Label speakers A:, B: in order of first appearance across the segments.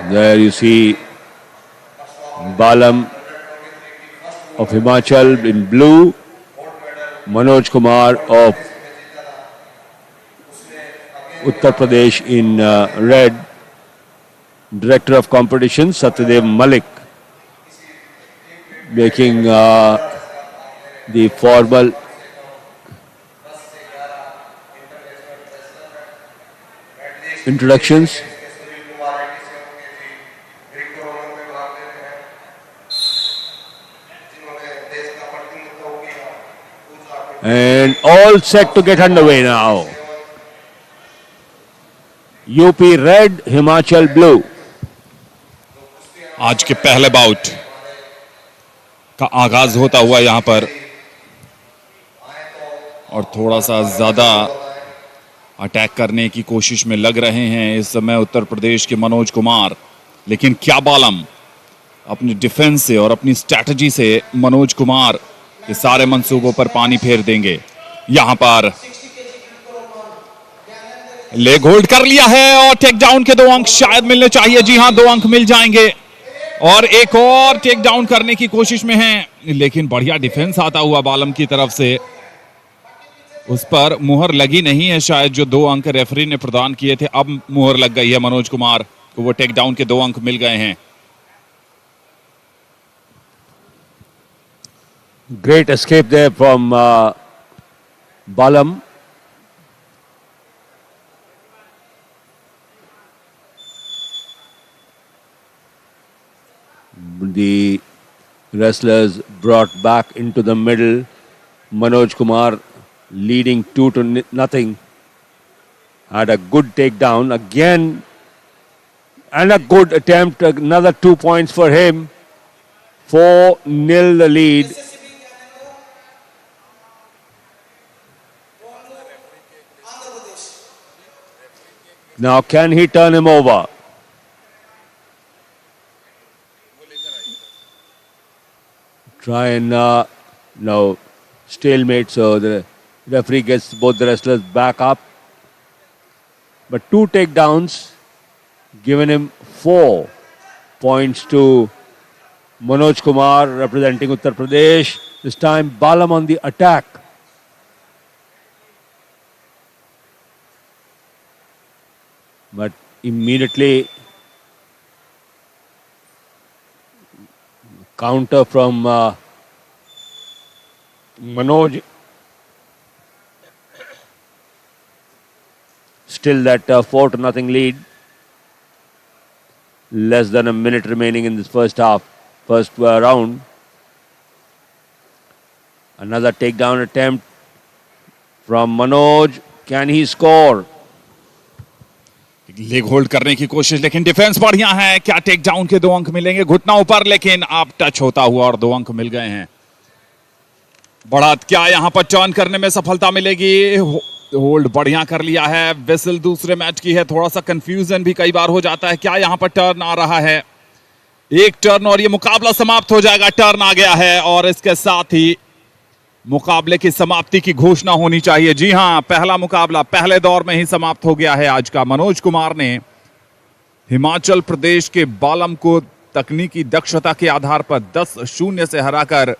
A: There you see Balam of Himachal in blue, Manoj Kumar of Uttar Pradesh in red. Director of competition Satyadev Malik making the formal introductions. And all set to get underway now. UP red, Himachal blue.
B: आज K पहले bought का आगाज होता हुआ यहां पर, और थोड़ा सा ज्यादा अटैक करने की कोशिश में लग रहे हैं इस समय उत्तर प्रदेश के मनोज कुमार। लेकिन क्या बालम अपनी डिफेंस से और अपनी स्ट्रैटेजी से मनोज कुमार के सारे मंसूबों पर पानी फेर देंगे। यहां पर लेग होल्ड कर लिया है और टेक डाउन के 2 अंक शायद मिलने चाहिए। जी हां, 2 अंक मिल जाएंगे और एक और टेक डाउन करने की कोशिश में है, लेकिन बढ़िया डिफेंस आता हुआ बालम की तरफ से। उस पर मुहर लगी नहीं है शायद, जो 2 अंक रेफरी ने प्रदान किए थे, अब मुहर लग गई है मनोज कुमार को, वो टेक डाउन के 2 अंक मिल गए हैं।
A: Great escape there from Balam. The wrestlers brought back into the middle. Manoj Kumar leading 2-0. Had a good takedown again and a good attempt. Another 2 points for him. 4-0 the lead. Now, can he turn him over? Try and no, stalemate, so the referee gets both the wrestlers back up. But 2 takedowns, given him 4 points to Manoj Kumar representing Uttar Pradesh. This time Balam on the attack. But immediately counter from Manoj. Still that 4-0 lead. Less than a minute remaining in this first half, first round. Another takedown attempt from Manoj. Can he score?
B: Leg hold करने की कोशिश, लेकिन defence बढ़िया है। क्या take down K 2 अंक मिलेंगे? घुटना ऊपर, लेकिन आप टच होता हुआ और 2 अंक मिल गए हैं। बढ़त क्या यहां पर टर्न करने में सफलता मिलेगी? होल्ड बढ़िया कर लिया है। विसल दूसरे मैच की है, थोड़ा सा कंफ्यूजन भी कई बार हो जाता है। क्या यहां पर टर्न आ रहा है? एक टर्न और ये मुकाबला समाप्त हो जाएगा। टर्न आ गया है और इसके साथ ही मुकाबले की समाप्ति की घोषणा होनी चाहिए। जी हां, पहला मुकाबला पहले दौर में ही समाप्त हो गया है आज का। मनोज कुमार ने हिमाचल प्रदेश के बालम को तकनीकी दक्षता के आधार पर 10-0 से हराकर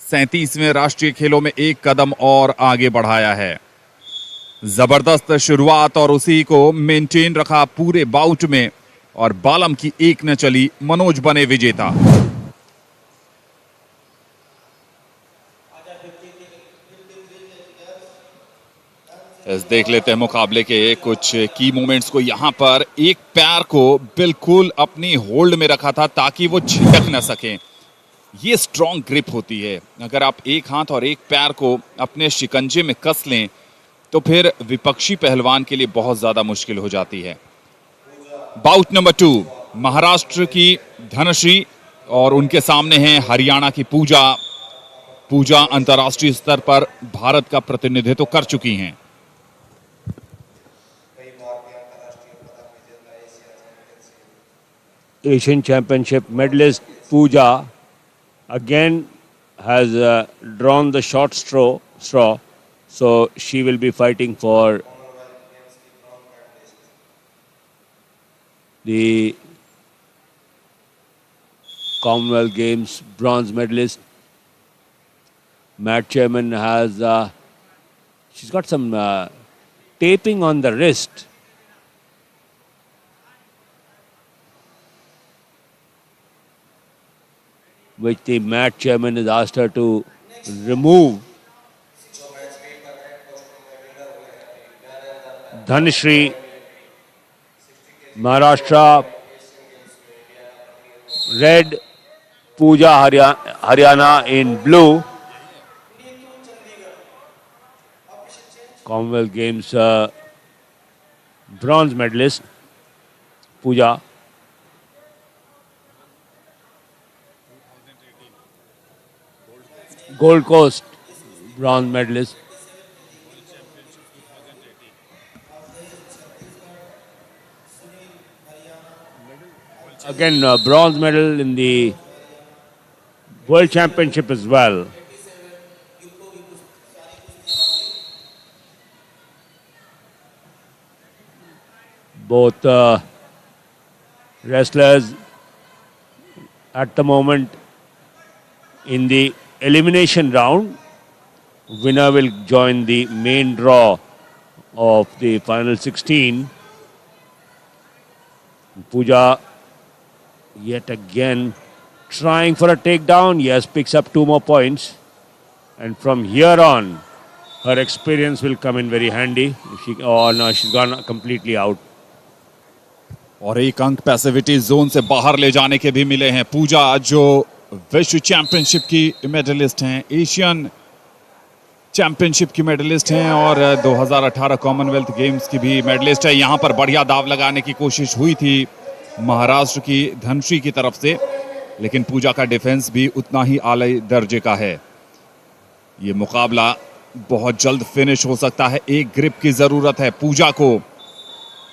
B: 37वें राष्ट्रीय खेलों में एक कदम और आगे बढ़ाया है। जबरदस्त शुरुआत और उसी को मेंटेन रखा पूरे बाउट में, और बालम की एक न चली, मनोज बने विजेता। देख लेते हैं मुकाबले के कुछ की मोमेंट्स को। यहां पर एक पैर को बिल्कुल अपनी होल्ड में रखा था ताकि वो छिटक न सकें। ये स्ट्रॉन्ग ग्रिप होती है। अगर आप एक हाथ और एक पैर को अपने शिकंजे में कस लें तो फिर विपक्षी पहलवान के लिए बहुत ज्यादा मुश्किल हो जाती है। बाउट नंबर 2, महाराष्ट्र की धनश्री और उनके सामने हैं हरियाणा की पूजा। पूजा अंतर्राष्ट्रीय स्तर पर भारत का प्रतिनिधित्व कर चुकी हैं।
A: Asian Championship medalist Pooja again has drawn the short straw, so she will be fighting for the Commonwealth Games bronze medalist. Mat chairman has, she's got some taping on the wrist. Which the mat chairman has asked her to remove. Dhanshri, Maharashtra red, Pooja Haryana in blue. Commonwealth Games bronze medalist, Pooja. Gold Coast bronze medalist. Again, bronze medal in the World Championship as well. Both wrestlers at the moment in the elimination round. Winner will join the main draw of the final 16. Pooja yet again trying for a takedown. Yes, picks up 2 more points. And from here on, her experience will come in very handy. If she, oh no, she's gone completely out.
B: और एक अंक passivity John से बाहर ले जाने K भी मिले हैं। पूजा जो विश्व championship की medallist हैं, एशियन चैंपियनशिप की मेडलिस्ट हैं और 2018 कॉमनवेल्थ गेम्स की भी मेडलिस्ट है। यहां पर बढ़िया दाव लगाने की कोशिश हुई थी महाराष्ट्र की धनश्री की तरफ से, लेकिन पूजा का डिफेंस भी उतना ही आला दर्जे का है। ये मुकाबला बहुत जल्द फिनिश हो सकता है। एक ग्रिप की जरूरत है पूजा को।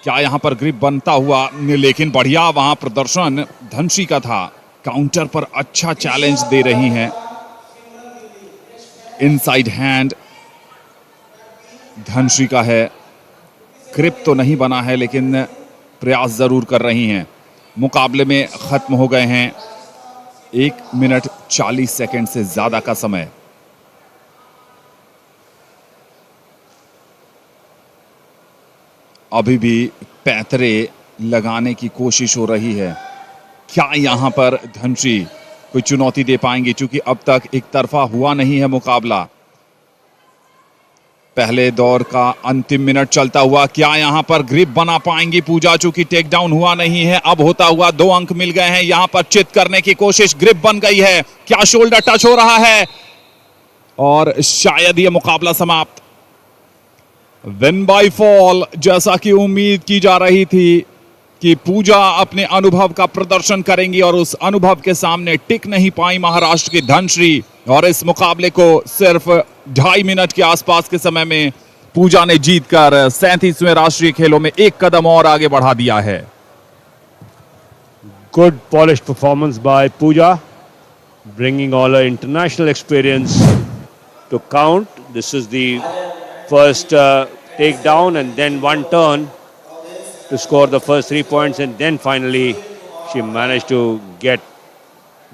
B: क्या यहां पर ग्रिप बनता हुआ, लेकिन बढ़िया वहां प्रदर्शन धनश्री का था। काउंटर पर अच्छा चैलेंज दे रही हैं। इनसाइड हैंड धनश्री का है। ग्रिप तो नहीं बना है लेकिन प्रयास जरूर कर रही हैं। मुकाबले में खत्म हो गए हैं 1 मिनट 40 सेकंड से ज्यादा का समय। अभी भी पैतरे लगाने की कोशिश हो रही है। क्या यहां पर धनश्री कोई चुनौती दे पाएंगी? क्योंकि अब तक एक तरफा हुआ नहीं है मुकाबला। पहले दौर का अंतिम मिनट चलता हुआ, क्या यहां पर ग्रिप बना पाएंगी पूजा? चूंकि टेक डाउन हुआ नहीं है। अब होता हुआ 2 अंक मिल गए हैं। यहां पर चित करने की कोशिश, ग्रिप बन गई है। क्या शोल्डर टच हो रहा है? और शायद यह मुकाबला समाप्त। विन बाय फॉल, जैसा कि उम्मीद की जा रही थी कि पूजा अपने अनुभव का प्रदर्शन करेंगी और उस अनुभव के सामने टिक नहीं पाई महाराष्ट्र की धनश्री। और इस मुकाबले को सिर्फ 2.5 मिनट के आसपास के समय में पूजा ने जीतकर 37वें राष्ट्रीय खेलों में एक कदम और आगे बढ़ा दिया है।
A: Good polished performance by Pooja, bringing all her international experience to count. This is the first takedown and then one turn to score the first 3 points, and then finally she managed to get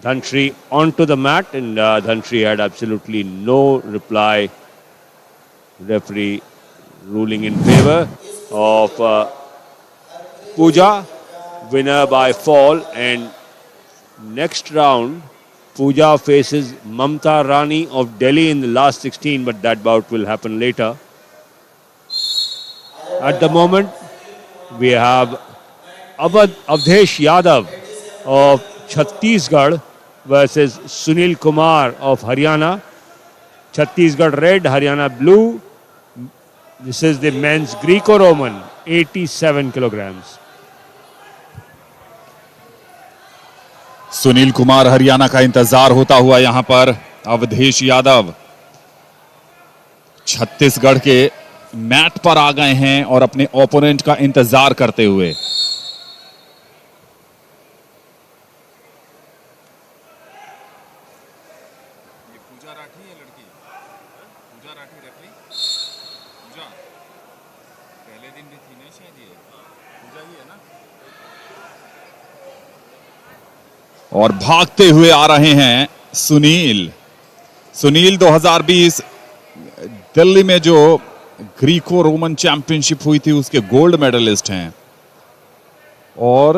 A: Dhanshri onto the mat, and Dhanshri had absolutely no reply. Referee ruling in favor of Pooja, winner by fall. And next round, Pooja faces Mamta Rani of Delhi in the last 16, but that bout will happen later. At the moment, we have Avdhesh Yadav of Chhattisgarh versus Sunil Kumar of Haryana. Chhattisgarh red, Haryana blue. This is the men's Greco-Roman, 87 kilograms.
B: Sunil Kumar Haryana का इंतजार होता हुआ यहां पर Awadhesh Yadav Chhattisgarh K mat पर आ गए हैं और अपने opponent का इंतजार करते हुए। ये पूजा राठी है लड़की, पूजा राठी रेफरी, पूजा पहले दिन भी थी ना शायद ये। और भागते हुए आ रहे हैं सुनील। सुनील 2020 दिल्ली में जो ग्रीको रोमन चैंपियनशिप हुई थी, उसके गोल्ड मेडलिस्ट हैं और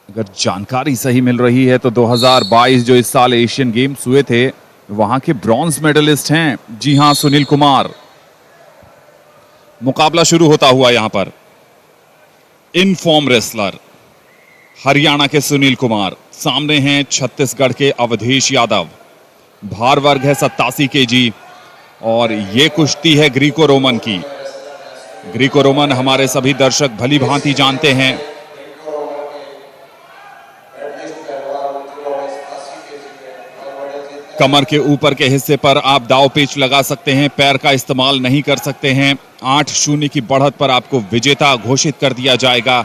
B: अगर जानकारी सही मिल रही है तो 2022 जो इस साल एशियन गेम्स हुए थे, वहां के ब्रॉन्ज मेडलिस्ट हैं। जी हां, सुनील कुमार। मुकाबला शुरू होता हुआ यहां पर। इन फॉर्म रेसलर हरियाणा के सुनील कुमार, सामने हैं छत्तीसगढ़ के अवधेश यादव। भार वर्ग है 87 केजी और ये कुश्ती है ग्रीको रोमन की। ग्रीको रोमन हमारे सभी दर्शक भली भांति जानते हैं। कमर के ऊपर के हिस्से पर आप दाव पेच लगा सकते हैं, पैर का इस्तेमाल नहीं कर सकते हैं। 8-0 की बढ़त पर आपको विजेता घोषित कर दिया जाएगा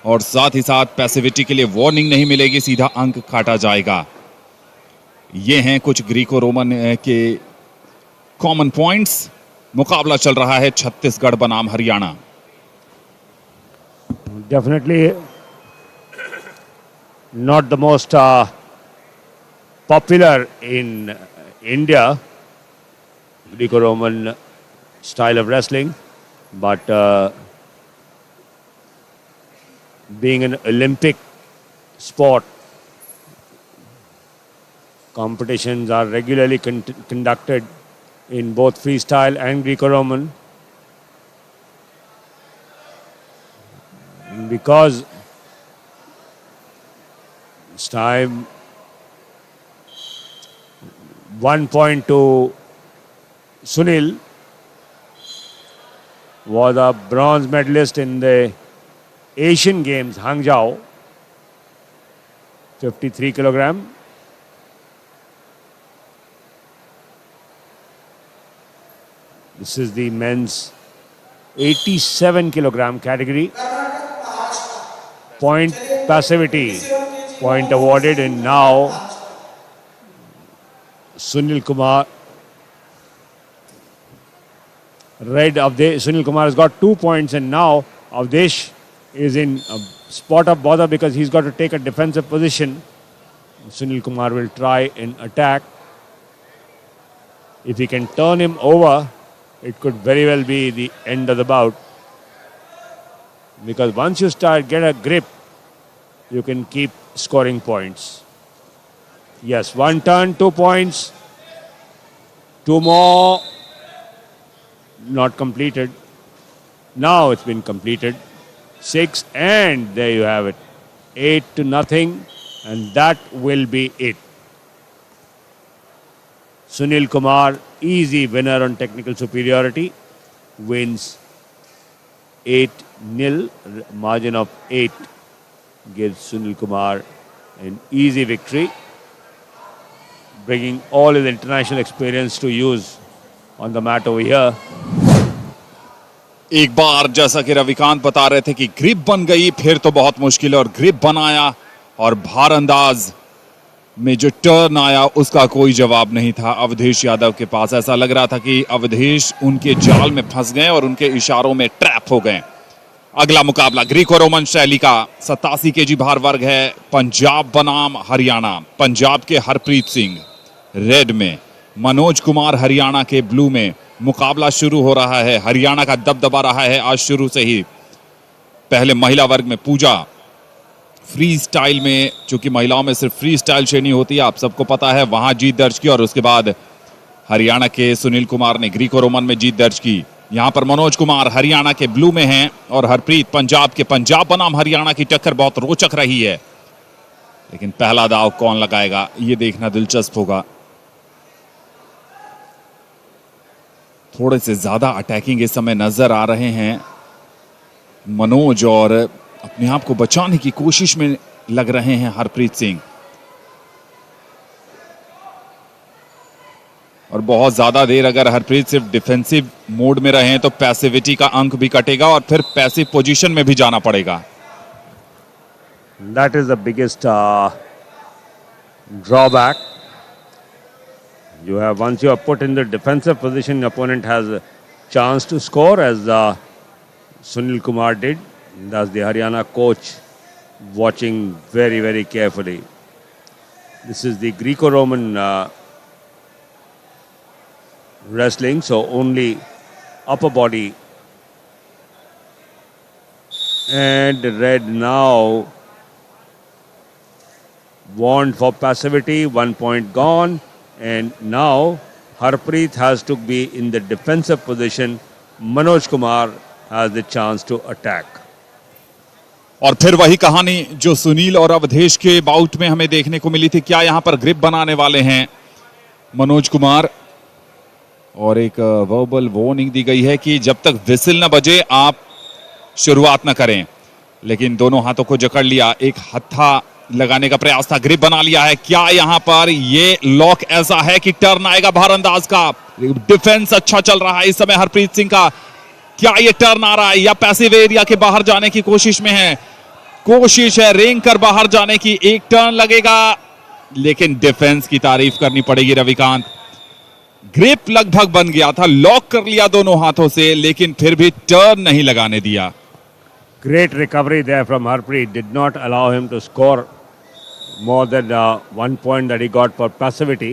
B: और साथ ही साथ पैसिविटी के लिए वार्निंग नहीं मिलेगी, सीधा अंक काटा जाएगा। ये हैं कुछ Greco Roman K common points. मुकाबला चल रहा है छत्तीसगढ़ बनाम Haryana.
A: Definitely not the most popular in India, Greco-Roman style of wrestling, but being an Olympic sport, competitions are regularly conducted in both freestyle and Greco-Roman. Because it's time, 1 point to Sunil, was a bronze medalist in the Asian Games, Hangzhou, 53 kilogram. This is the men's 87 kilogram category. Point passivity, point awarded, and now Sunil Kumar. Red Avdesh, Sunil Kumar has got 2 points, and now Avdesh is in a spot of bother because he's got to take a defensive position. Sunil Kumar will try and attack. If he can turn him over, it could very well be the end of the bout. Because once you start get a grip, you can keep scoring points. Yes, one turn, 2 points. Two more, not completed. Now it's been completed. Six, and there you have it. 8-0, and that will be it. Sunil Kumar, easy winner on technical superiority, wins 8-0. Margin of 8 gives Sunil Kumar an easy victory, bringing all his international experience to use on the mat over here.
B: एक bar जैसा कि रविकांत बता रहे थे कि grip बन गई फिर तो बहुत मुश्किल है और ग्रिप बनाया और भार अंदाज में जो टर्न आया, उसका कोई जवाब नहीं था अवधेश यादव के पास। ऐसा लग रहा था कि अवधेश उनके जाल में फंस गए और उनके इशारों में ट्रैप हो गए। अगला मुकाबला ग्रीको रोमन शैली का, 87 केजी भार वर्ग है, पंजाब बनाम हरियाणा। पंजाब के हरप्रीत सिंह रेड में, मनोज कुमार हरियाणा के ब्लू में। मुकाबला शुरू हो रहा है। हरियाणा का दबदबा रहा है आज शुरू से ही। पहले महिला वर्ग में पूजा फ्री स्टाइल में, चूंकि महिलाओं में सिर्फ फ्री स्टाइल श्रेणी होती है, आप सबको पता है, वहां जीत दर्ज की और उसके बाद हरियाणा के सुनील कुमार ने ग्रीको रोमन में जीत दर्ज की। यहां पर मनोज कुमार हरियाणा के ब्लू में हैं और हरप्रीत पंजाब के। पंजाब बनाम हरियाणा की टक्कर बहुत रोचक रही है, लेकिन पहला दाव कौन लगाएगा, ये देखना दिलचस्प होगा। थोड़े से ज्यादा अटैकिंग इस समय नजर आ रहे हैं मनोज और अपने आप को बचाने की कोशिश में लग रहे हैं हरप्रीत सिंह। और बहुत ज्यादा देर अगर हरप्रीत सिर्फ डिफेंसिव मोड में रहे तो पैसिविटी का अंक भी कटेगा और फिर पैसिव पोजीशन में भी जाना पड़ेगा।
A: That is the biggest drawback. You have once you are put in the defensive position, your opponent has a chance to score, as Sunil Kumar did. That's the Haryana coach watching very, very carefully. This is the Graeco-Roman wrestling, so only upper body. And red now warned for passivity, 1 point gone. And now Harpreet has to be in the defensive position. Manoj Kumar has the chance to attack.
B: और फिर वही कहानी जो सुनील और Awadhesh K bought में हमें देखने को मिली थी। क्या यहां पर grip बनाने वाले हैं मनोज कुमार? और एक वर्बल वार्निंग दी गई है कि जब तक विसिल न बजे आप शुरुआत न करें, लेकिन दोनों हाथों को जकड़ लिया, एक हत्था लगाने का प्रयास था, ग्रिप बना लिया है। क्या यहां पर ये लॉक ऐसा है कि टर्न आएगा भारंदाज का? डिफेंस अच्छा चल रहा है इस समय हरप्रीत सिंह का। क्या ये टर्न आ रहा है या पैसिव एरिया के बाहर जाने की कोशिश में है? कोशिश है रेंग कर बाहर जाने की, एक टर्न लगेगा, लेकिन डिफेंस की तारीफ करनी पड़ेगी रविकांत। ग्रिप लगभग बन गया था, लॉक कर लिया दोनों हाथों से, लेकिन फिर भी टर्न नहीं लगाने दिया।
A: Great recovery there from Harpreet. Did not allow him to score more than 1 point that he got for passivity.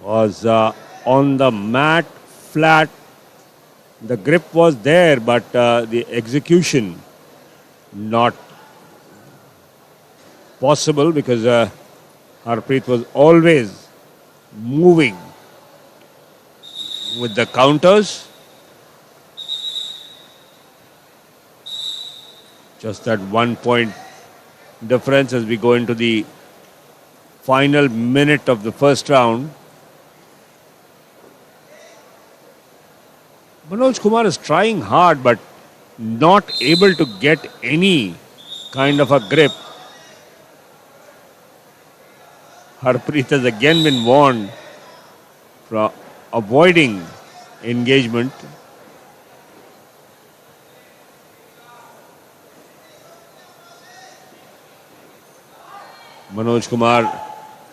A: Was on the mat, flat. The grip was there, but the execution not possible because Harpreet was always moving with the counters. Just that 1 point difference as we go into the final minute of the first round. Manoj Kumar is trying hard but not able to get any kind of a grip. Harpreet has again been warned for avoiding engagement. Manoj Kumar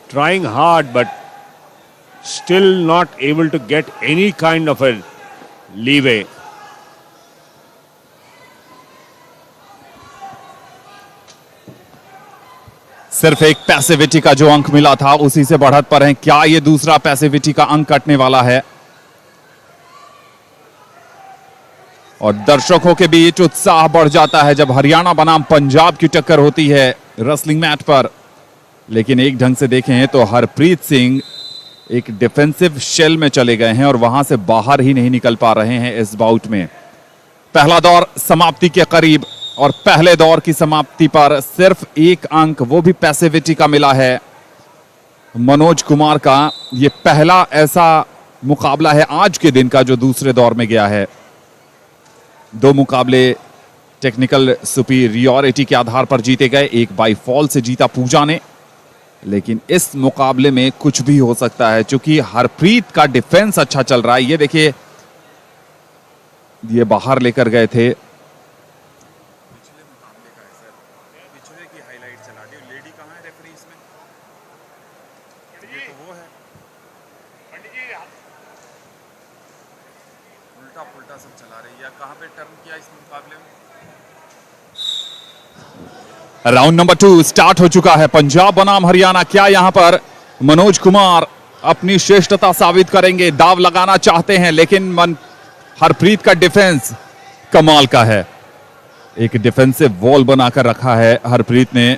A: trying hard but still not able to get any kind of a leeway.
B: सिर्फ एक passivity का जो अंक मिला था उसी से बढ़त पर हैं। क्या ये दूसरा पैसिविटी का अंक कटने वाला है? और दर्शकों के बीच उत्साह बढ़ जाता है जब हरियाणा बनाम पंजाब की टक्कर होती है रेसलिंग मैट पर। लेकिन एक ढंग से देखें तो हरप्रीत सिंह एक डिफेंसिव शेल में चले गए हैं और वहां से बाहर ही नहीं निकल पा रहे हैं इस बाउट में। पहला दौर समाप्ति के करीब और पहले दौर की समाप्ति पर सिर्फ एक अंक, वो भी पैसिविटी का मिला है मनोज कुमार का। ये पहला ऐसा मुकाबला है आज के दिन का जो दूसरे दौर में गया है। दो मुकाबले टेक्निकल सुपीरियॉरिटी के आधार पर जीते गए, एक बाई फॉल से जीता पूजा ने, लेकिन इस मुकाबले में कुछ भी हो सकता है क्योंकि हरप्रीत का डिफेंस अच्छा चल रहा है। ये देखिए, ये बाहर लेकर गए थे।
C: पिछले मुकाबले का है सर, पिछले की हाईलाइट चला दी। लेडी कहाँ है रेफरी इसमें? ये तो वो है, उल्टा पुल्टा सब चला रही है। कहाँ पे टर्न किया इस मुकाबले में?
B: राउंड नंबर 2 स्टार्ट हो चुका है। पंजाब बनाम हरियाणा। क्या यहां पर मनोज कुमार अपनी श्रेष्ठता साबित करेंगे? दाव लगाना चाहते हैं, लेकिन मन हरप्रीत का डिफेंस कमाल का है। एक डिफेंसिव वॉल बनाकर रखा है हरप्रीत ने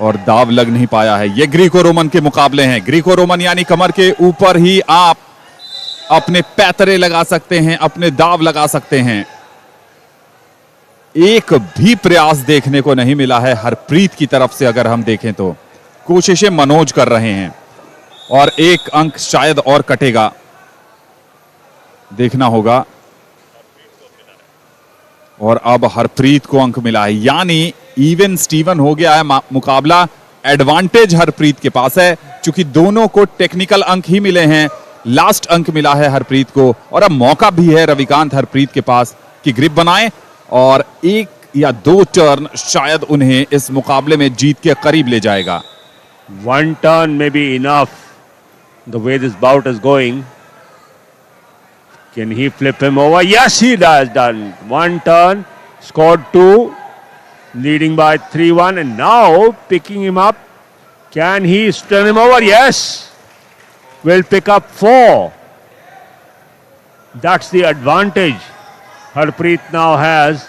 B: और दाव लग नहीं पाया है। ये ग्रीको रोमन के मुकाबले हैं। ग्रीको रोमन यानी कमर के ऊपर ही आप अपने पैतरे लगा सकते हैं, अपने दाव लगा सकते हैं। एक भी प्रयास देखने को नहीं मिला है हरप्रीत की तरफ से। अगर हम देखें तो कोशिशें मनोज कर रहे हैं और एक अंक शायद और कटेगा, देखना होगा। और अब हरप्रीत को अंक मिला है, यानी इवन स्टीवन हो गया है मुकाबला। एडवांटेज हरप्रीत के पास है क्योंकि दोनों को टेक्निकल अंक ही मिले हैं। लास्ट अंक मिला है हरप्रीत को और अब मौका भी है रविकांत हरप्रीत के पास कि ग्रिप बनाए और एक या दो टर्न शायद उन्हें इस मुकाबले में जीत के करीब ले जाएगा।
A: One turn may be enough the way this bout is going. Can he flip him over? Yes, he does. Done. One turn. Scored 2, leading by 3-1, and now picking him up. Can he turn him over? Yes. Will pick up 4. That's the advantage Harpreet now has.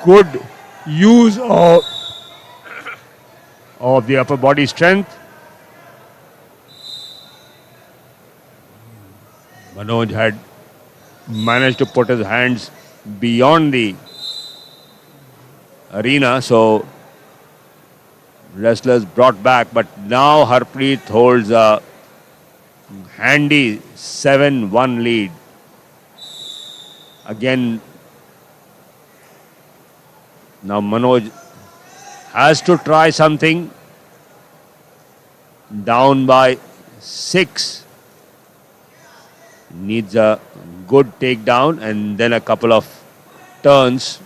A: Good use of the upper body strength. Manoj had managed to put his hands beyond the arena, so wrestlers brought back, but now Harpreet holds a handy 7-1 lead. Again, now Manoj has to try something. Down by 6. Needs a good takedown and then a couple of turns.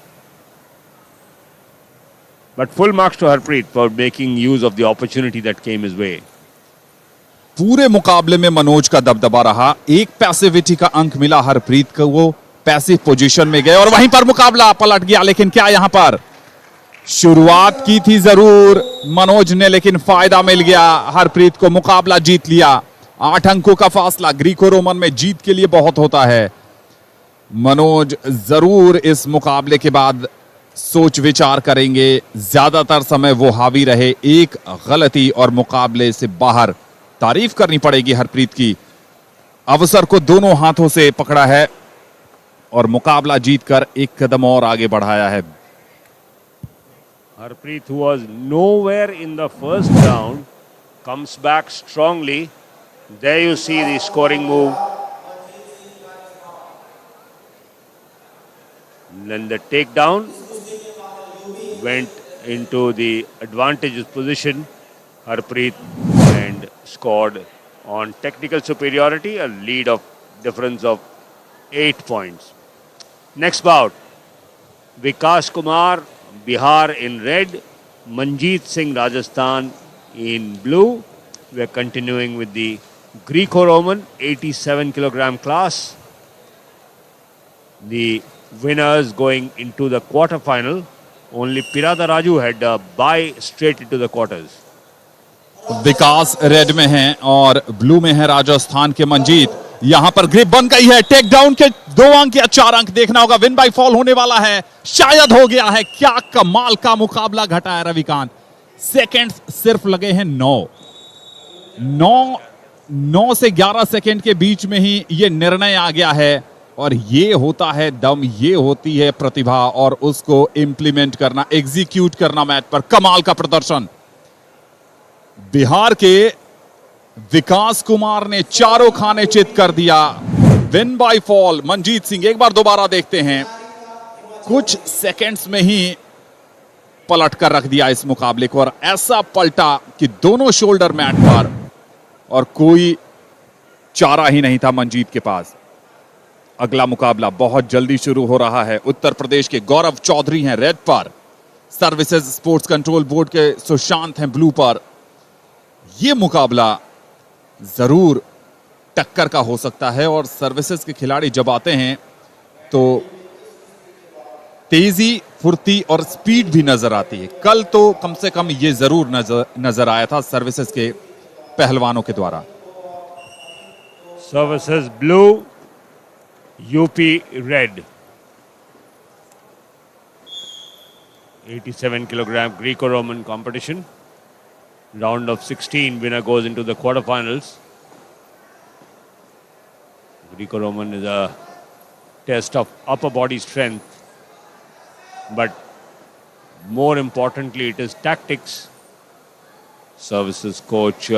A: But full marks to Harpreet for making use of the opportunity that came his way.
B: पूरे मुकाबले में मनोज का दबदबा रहा। एक passivity का अंक मिला हरप्रीत को, वो पैसिव पोजीशन में गए और वहीं पर मुकाबला पलट गया। लेकिन क्या यहां पर शुरुआत की थी जरूर मनोज ने, लेकिन फायदा मिल गया हरप्रीत को, मुकाबला जीत लिया। 8 अंकों का फासला ग्रीको रोमन में जीत के लिए बहुत होता है। मनोज जरूर इस मुकाबले के बाद सोच विचार करेंगे। ज्यादातर समय वो हावी रहे, एक गलती और मुकाबले से बाहर। तारीफ करनी पड़ेगी हरप्रीत की, अवसर को दोनों हाथों से पकड़ा है और मुकाबला जीतकर एक कदम और आगे बढ़ाया है।
A: Harpreet, who was nowhere in the first round, comes back strongly. There you see the scoring move. And then the takedown went into the advantageous position. Harpreet and scored on technical superiority, a lead of difference of 8 points. Next bout, Vikas Kumar, Bihar in red, Manjeet Singh, Rajasthan in blue. We are continuing with the Greco-Roman 87 kilogram class. The winners going into the quarterfinal. Only Pirada Raju had a bye straight into the quarters.
B: Vikas red में हैं और blue में है Rajasthan K Manjeet. यहां पर grip बन गई है। Take down K 2 अंक या 4 अंक देखना होगा। विन बाय फॉल होने वाला है, शायद हो गया है। क्या कमाल का मुकाबला घटा है रविकांत। सेकंड्स सिर्फ लगे हैं 9 से 11 सेकंड के बीच में ही ये निर्णय आ गया है। और ये होता है दम, ये होती है प्रतिभा और उसको इंप्लीमेंट करना, एग्जीक्यूट करना मैच पर। कमाल का प्रदर्शन बिहार के विकास कुमार ने चारों खाने चित कर दिया। विन बाय फॉल मंजीत सिंह। एक बार दोबारा देखते हैं, कुछ सेकंड्स में ही पलट कर रख दिया इस मुकाबले को और ऐसा पलटा कि दोनों शोल्डर मैट पर और कोई चारा ही नहीं था मंजीत के पास। अगला मुकाबला बहुत जल्दी शुरू हो रहा है। उत्तर प्रदेश के गौरव चौधरी हैं रेड पर, सर्विसेज स्पोर्ट्स कंट्रोल बोर्ड के सुशांत हैं ब्लू पर। यह मुकाबला जरूर टक्कर का हो सकता है और सर्विसेज के खिलाड़ी जब आते हैं तो तेजी, फुर्ती और स्पीड भी नजर आती है। कल तो कम से कम ये जरूर नजर आया था सर्विसेज के पहलवानों के द्वारा।
A: Services blue, UP red. 87 kilogram Greco-Roman competition. Round of 16, winner goes into the quarterfinals. Greco-Roman is a test of upper body strength, but more importantly, it is tactics. Services coach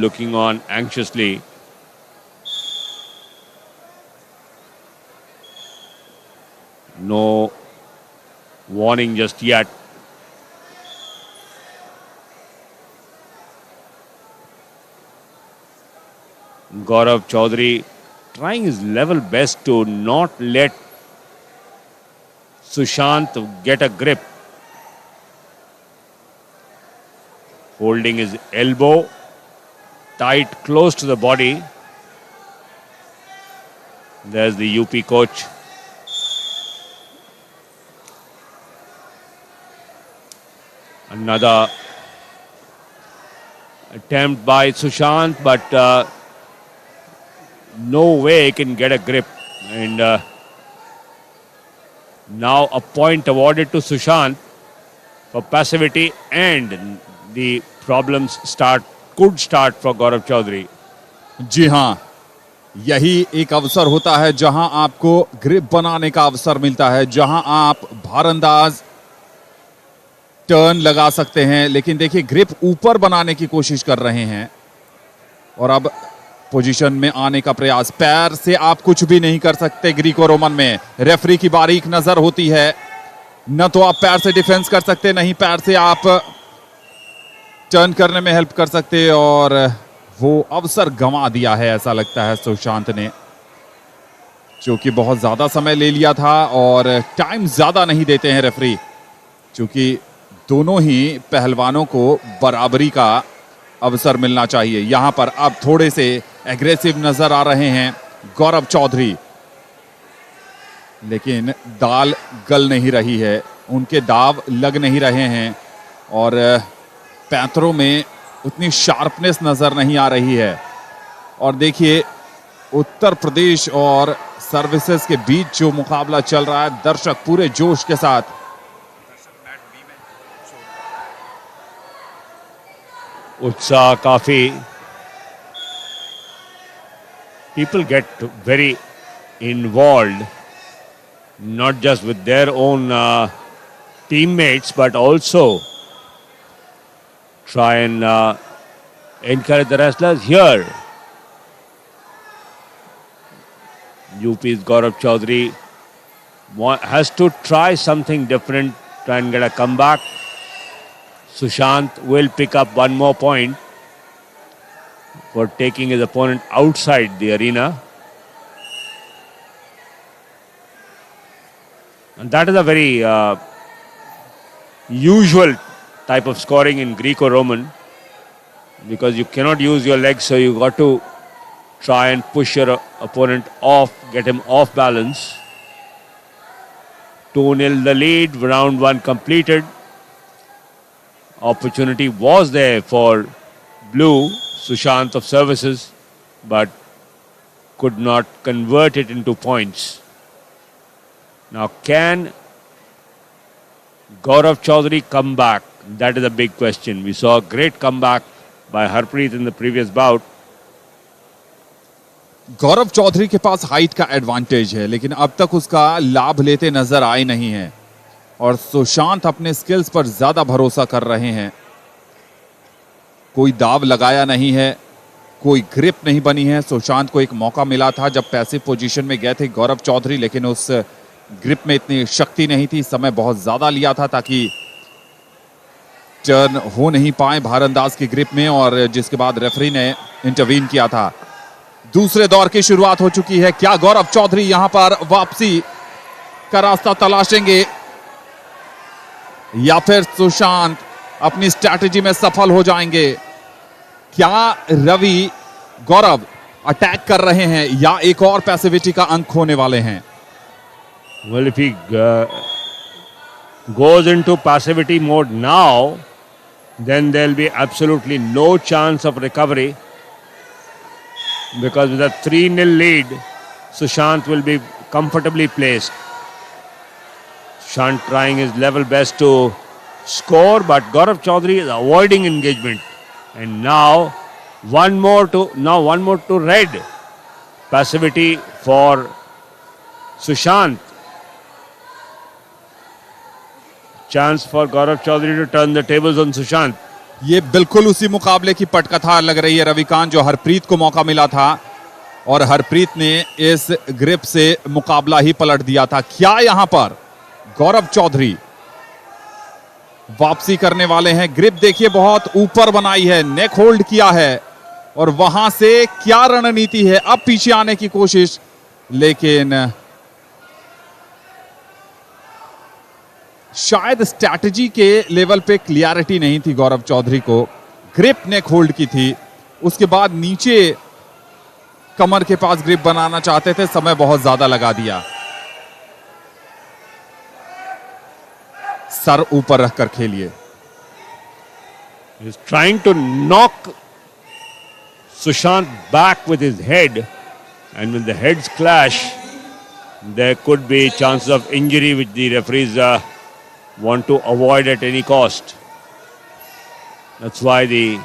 A: looking on anxiously. No warning just yet. Gaurav Chaudhary trying his level best to not let Sushant get a grip. Holding his elbow tight close to the body. There's the UP coach Another attempt by Sushanth, but no way he can get a grip. And now a point awarded to Sushanth for passivity, and the problems could start for Gaurav Chaudhary.
B: जी हाँ, यही एक अवसर होता है जहां आपको grip बनाने का अवसर मिलता है, जहां आप भारंदाज टर्न लगा सकते हैं। लेकिन देखिए, ग्रिप ऊपर बनाने की कोशिश कर रहे हैं और अब पोजीशन में आने का प्रयास। पैर से आप कुछ भी नहीं कर सकते ग्रीको रोमन में, रेफरी की बारीक नजर होती है। न तो आप पैर से डिफेंस कर सकते, नहीं पैर से आप टर्न करने में हेल्प कर सकते और वो अवसर गंवा दिया है ऐसा लगता है सुशांत ने, जो कि बहुत ज्यादा समय ले लिया था और टाइम ज्यादा नहीं देते हैं रेफरी, क्योंकि दोनों ही पहलवानों को बराबरी का अवसर मिलना चाहिए। यहां पर अब थोड़े से एग्रेसिव नजर आ रहे हैं गौरव चौधरी, लेकिन दाल गल नहीं रही है, उनके दाव लग नहीं रहे हैं और पैंतरों में उतनी शार्पनेस नजर नहीं आ रही है। और देखिए, उत्तर प्रदेश और सर्विसेज के बीच जो मुकाबला चल रहा है, दर्शक पूरे जोश के साथ।
C: दर्शक मैट बी में शोर कर रहे हैं।
A: उत्साह काफी। People get very involved, not just with their own teammates, but also try and encourage the wrestlers here. UP's Gaurav Chaudhary has to try something different, try and get a comeback. Sushant will pick up one more point for taking his opponent outside the arena. And that is a very usual type of scoring in Greco-Roman, because you cannot use your legs, so you got to try and push your opponent off, get him off balance. 2-0 the lead, round one completed. Opportunity was there for Blue, Sushant of Services, but could not convert it into points. Now, can Gaurav Chaudhary come back? That is a big question. We saw a great comeback by Harpreet in the previous bout.
B: Gaurav Chaudhary K pass height का advantage है, लेकिन अब तक उसका लाभ लेते नजर आए नहीं हैं और सुशांत अपने स्किल्स पर ज्यादा भरोसा कर रहे हैं। कोई दाव लगाया नहीं है, कोई ग्रिप नहीं बनी है। सुशांत को एक मौका मिला था जब पैसिव पोजीशन में गए थे गौरव चौधरी, लेकिन उस ग्रिप में इतनी शक्ति नहीं थी। समय बहुत ज्यादा लिया था ताकि टर्न हो नहीं पाए भारंदाज की ग्रिप में और जिसके बाद रेफरी ने इंटरवीन किया था। दूसरे दौर की शुरुआत हो चुकी है। क्या गौरव चौधरी यहां पर वापसी का रास्ता तलाशेंगे या फिर सुशांत अपनी स्ट्रैटेजी में सफल हो जाएंगे? क्या रवि गौरव अटैक कर रहे हैं या एक और पैसिविटी का अंक खोने वाले हैं?
A: Well, if he goes into passivity mode now, then there'll be absolutely no chance of recovery, because with a 3-0 lead, Sushant will be comfortably placed. Sushant trying his level best to score, but Gaurav Chaudhary is avoiding engagement. And now one more to red. Passivity for Sushant. Chance for Gaurav Chaudhary to turn the tables on Sushant.
B: ये बिल्कुल उसी मुकाबले की पटकथा लग रही है रविकांत, जो हरप्रीत को मौका मिला था और हरप्रीत ने इस ग्रिप से मुकाबला ही पलट दिया था। क्या यहां पर गौरव चौधरी वापसी करने वाले हैं? ग्रिप देखिए, बहुत ऊपर बनाई है, नेक होल्ड किया है और वहां से क्या रणनीति है? अब पीछे आने की कोशिश, लेकिन शायद strategy K level pay clarity नहीं थी गौरव चौधरी को। ग्रिप नेक होल्ड की थी, उसके बाद नीचे कमर के पास ग्रिप बनाना चाहते थे, समय बहुत ज्यादा लगा दिया। सर ऊपर रखकर खेलिए।
A: He's trying to knock Sushanth back with his head, and when the heads clash, there could be chances of injury which the referees want to avoid at any cost. That's why the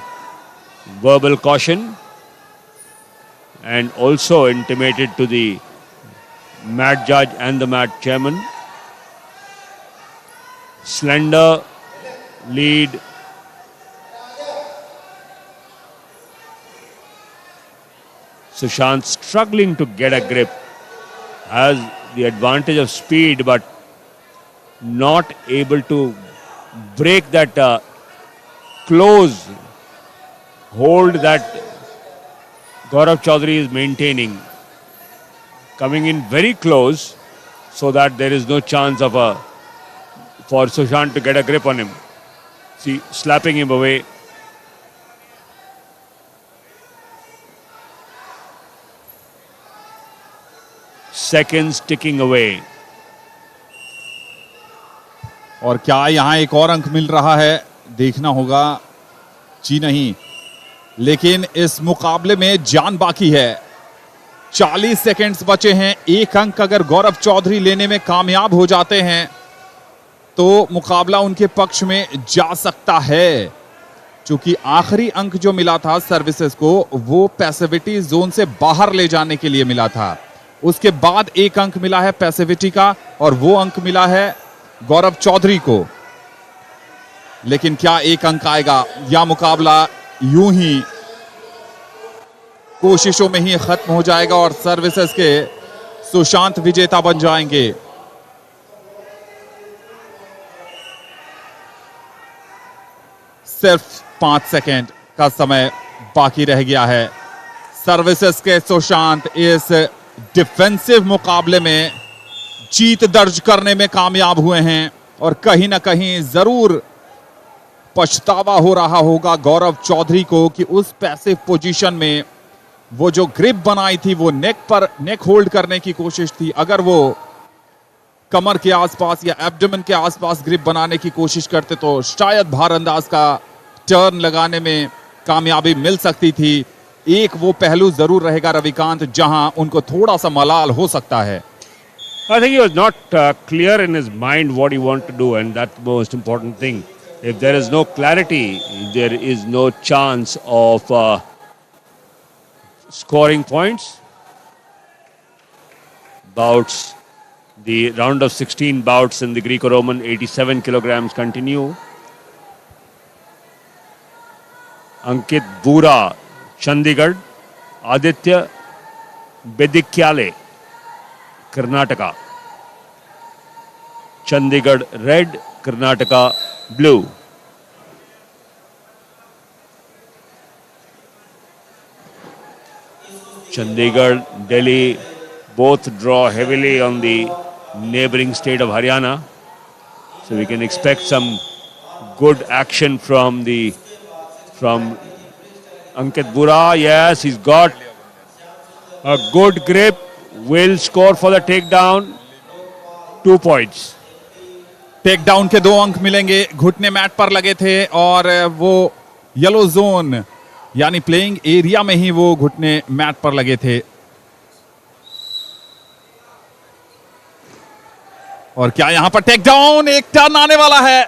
A: verbal caution, and also intimated to the mat judge and the mat chairman. Slender lead. Sushanth struggling to get a grip, has the advantage of speed, but not able to break that close hold that Gaurav Chaudhary is maintaining. Coming in very close so that there is no chance of a for Sushanth to get a grip on him. See, slapping him away. Seconds ticking away.
B: और क्या यहां एक और अंक मिल रहा है, देखना होगा। जी नहीं, लेकिन इस मुकाबले में जान बाकी है। 40 सेकंड्स बचे हैं। एक अंक अगर गौरव चौधरी लेने में कामयाब हो जाते हैं तो मुकाबला उनके पक्ष में जा सकता है, क्योंकि आखिरी अंक जो मिला था सर्विसेज को वो पैसिविटी जोन से बाहर ले जाने के लिए मिला था। उसके बाद एक अंक मिला है पैसिविटी का और वो अंक मिला है गौरव चौधरी को। लेकिन क्या एक अंक आएगा या मुकाबला यूं ही कोशिशों में ही खत्म हो जाएगा और सर्विसेज के सुशांत विजेता बन जाएंगे? सिर्फ 5 सेकेंड का समय बाकी रह गया है। सर्विसेज के सुशांत इस डिफेंसिव मुकाबले में जीत दर्ज करने में कामयाब हुए हैं और कहीं ना कहीं जरूर पछतावा हो रहा होगा गौरव चौधरी को कि उस पैसिव पोजीशन में वो जो ग्रिप बनाई थी, वो नेक पर नेक होल्ड करने की कोशिश थी। अगर वो कमर के आसपास या एब्डोमेन के आसपास ग्रिप बनाने की कोशिश करते तो शायद भारंदाज का टर्न लगाने में कामयाबी मिल सकती थी। एक वो पहलू जरूर रहेगा रविकांत, जहां उनको थोड़ा सा मलाल हो सकता है।
A: I think he was not clear in his mind what he wanted to do, and that's the most important thing. If there is no clarity, there is no chance of scoring points. Bouts, the round of 16 bouts in the Greco-Roman 87 kilograms continue. Ankit Bura, Chandigarh, Aditya Bedikyale, Karnataka. Chandigarh red, Karnataka blue. Chandigarh, Delhi both draw heavily on the neighboring state of Haryana. So we can expect some good action from Ankit Bura. Yes, he's got a good grip. Will score for the takedown. 2 points.
B: Take down K दो अंक मिलेंगे। घुटने mat पर लगे थे और वो येलो John यानी playing area में ही वो घुटने मैट पर लगे थे। और क्या यहां पर टेक डाउन, एक टर्न आने वाला है?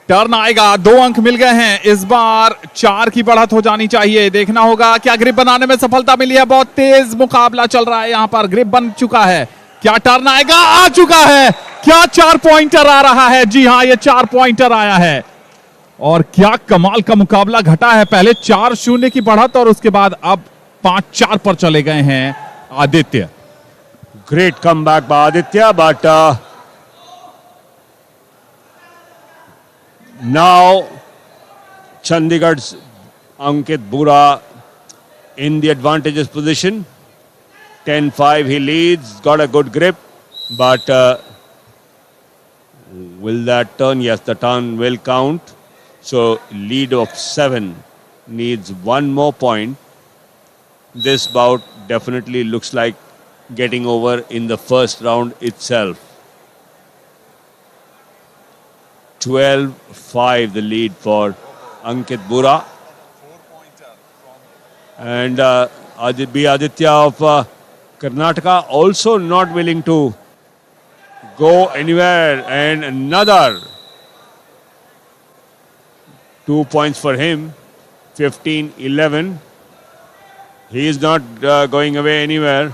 B: टर्न आएगा, दो अंक मिल गए हैं। इस बार चार की बढ़त हो जानी चाहिए। देखना होगा क्या ग्रिप बनाने में सफलता मिली है। बहुत तेज मुकाबला चल रहा है यहां पर। ग्रिप बन चुका है। क्या टर्न आएगा? आ चुका है। क्या चार पॉइंटर आ रहा है? जी हां, ये चार पॉइंटर आया है और क्या कमाल का मुकाबला घटा है। पहले 4-0 की बढ़त और उसके बाद अब 5-4 पर चले गए हैं Aditya.
A: Great comeback by Aditya, but now Chandigarh's Ankit Bura in the advantageous position. 10-5 he leads, got a good grip, but will that turn? Yes, the turn will count. So lead of 7, needs one more point. This bout definitely looks like getting over in the first round itself. 12-5 the lead for Ankit Bura. And B. Adithya of Karnataka also not willing to go anywhere. And another 2 points for him. 15-11. He is not going away anywhere.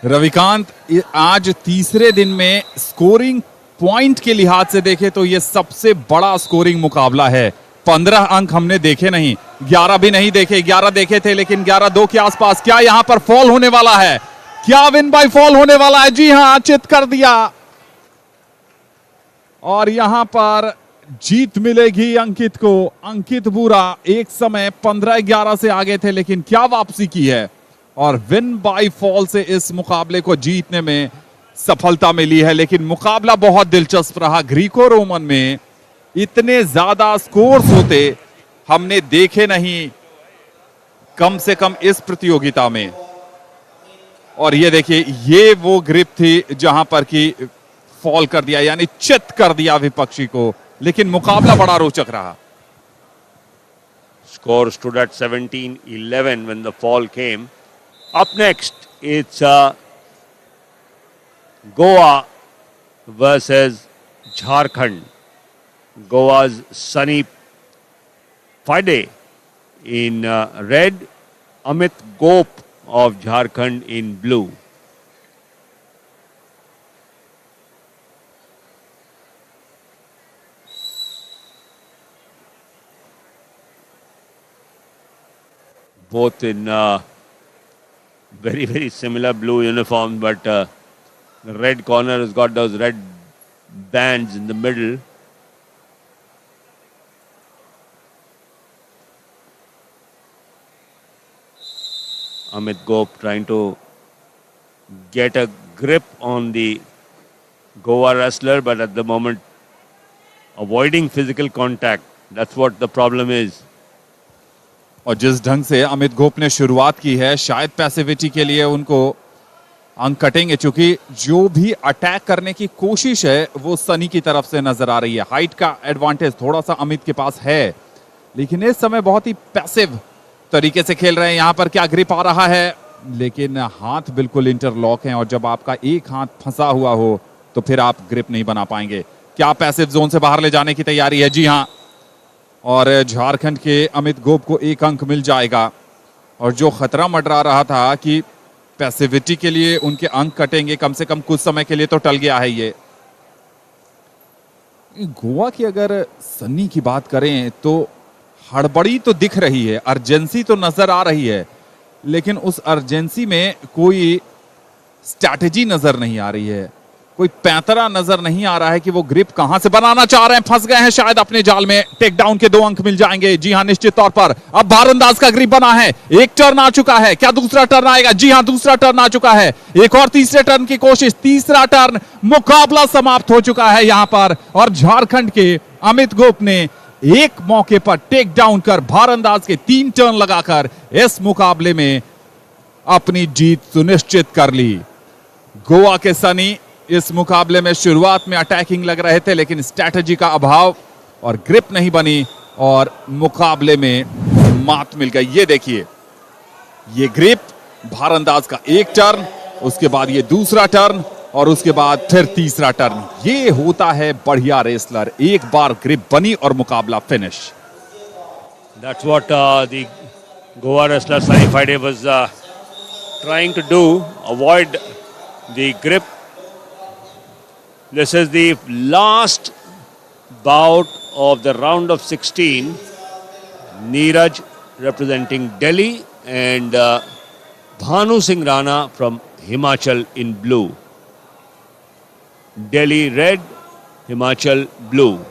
B: Ravikant, आज तीसरे दिन में scoring point K लिहाज से देखें तो यह सबसे बड़ा स्कोरिंग मुकाबला है। 15 अंक हमने देखे नहीं, 11 भी नहीं देखे, 11 देखे थे लेकिन 11-2 के आसपास। क्या यहां पर फॉल होने वाला है? क्या विन बाय फॉल होने वाला है? जी हां, चित कर दिया और यहां पर जीत मिलेगी अंकित को। अंकित बूरा एक समय 15-11 से आगे थे, लेकिन क्या वापसी की है और विन बाय फॉल से इस मुकाबले को जीतने में सफलता मिली है। लेकिन मुकाबला बहुत दिलचस्प रहा। ग्रीको रोमन में इतने ज्यादा स्कोर्स होते हमने देखे नहीं, कम से कम इस प्रतियोगिता में। और ये देखिए, ये वो ग्रिप थी जहां पर कि फॉल कर दिया, यानी चित कर दिया विपक्षी को। लेकिन मुकाबला बड़ा रोचक रहा।
A: Score stood at 17-11 when the fall came. Up next, it's Goa versus Jharkhand. Goa's Sunny Phadte in red, Amit Gop of Jharkhand in blue. Both in very, very similar blue uniforms, but the red corner has got those red bands in the middle. Amit Gop trying to get a grip on the Goa wrestler, but at the moment avoiding physical contact. That's what the problem is.
B: और जिस ढंग से अमित गोप ने शुरुआत की है, शायद passivity K लिए उनको अंक कटेंगे, क्योंकि जो भी अटैक करने की कोशिश है वो सनी की तरफ से नजर आ रही है। हाइट का एडवांटेज थोड़ा सा अमित के पास है, लेकिन इस समय बहुत ही पैसिव तरीके से खेल रहे हैं। यहां पर क्या ग्रिप आ रहा है, लेकिन हाथ बिल्कुल इंटरलॉक हैं और जब आपका एक हाथ फंसा हुआ हो तो फिर आप ग्रिप नहीं बना पाएंगे। क्या पैसिव जोन से बाहर ले जाने की तैयारी है? जी हाँ, और झारखंड के अमित गोप को एक अंक मिल जाएगा। और जो खतरा मंडरा रहा था कि पैसिविटी के लिए उनके अंक कटेंगे, कम से कम कुछ समय के लिए तो टल गया है ये। गोवा की अगर सन्नी की बात करें तो हड़बड़ी तो दिख रही है, अर्जेंसी तो नजर आ रही है, लेकिन उस अर्जेंसी में कोई स्ट्रैटेजी नजर नहीं आ रही है, कोई पैंतरा नजर नहीं आ रहा है कि वो ग्रिप कहां से बनाना चाह रहे हैं। फंस गए हैं शायद अपने जाल में। टेक डाउन के 2 अंक मिल जाएंगे। जी हां, निश्चित तौर पर अब भारंदाज का ग्रिप बना है। एक टर्न आ चुका है, क्या दूसरा टर्न आएगा? जी हां, दूसरा टर्न आ चुका है। एक और तीसरे टर्न की कोशिश, तीसरा टर्न, मुकाबला समाप्त हो चुका है यहां पर। और झारखंड के अमित गोप ने एक मौके पर टेक डाउन कर भारंदाज के 3 टर्न लगाकर इस मुकाबले में अपनी जीत सुनिश्चित कर ली। गोवा के सनी इस मुकाबले में शुरुआत में अटैकिंग लग रहे थे, लेकिन स्ट्रैटेजी का अभाव और ग्रिप नहीं बनी और मुकाबले में मात मिल गई। ये देखिए, ये ग्रिप, भारंदाज का एक टर्न, उसके बाद ये दूसरा टर्न और उसके बाद फिर तीसरा टर्न। ये होता है बढ़िया रेसलर, एक बार ग्रिप बनी और मुकाबला finish.
A: That's what the Goa wrestler Sunny Phadte was trying to do, avoid the grip. This is the last bout of the round of 16. Neeraj representing Delhi and Bhanu Singh Rana from Himachal in blue. Delhi red, Himachal blue.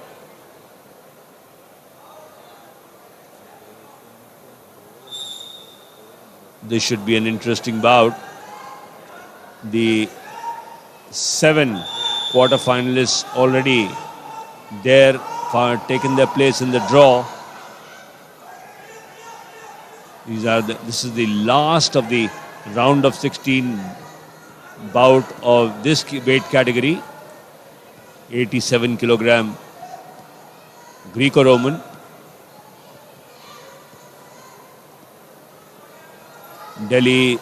A: This should be an interesting bout. The 7 quarterfinalists already there, taken their place in the draw. This is the last of the round of 16 bout of this weight category, 87 kilogram Greco-Roman. Delhi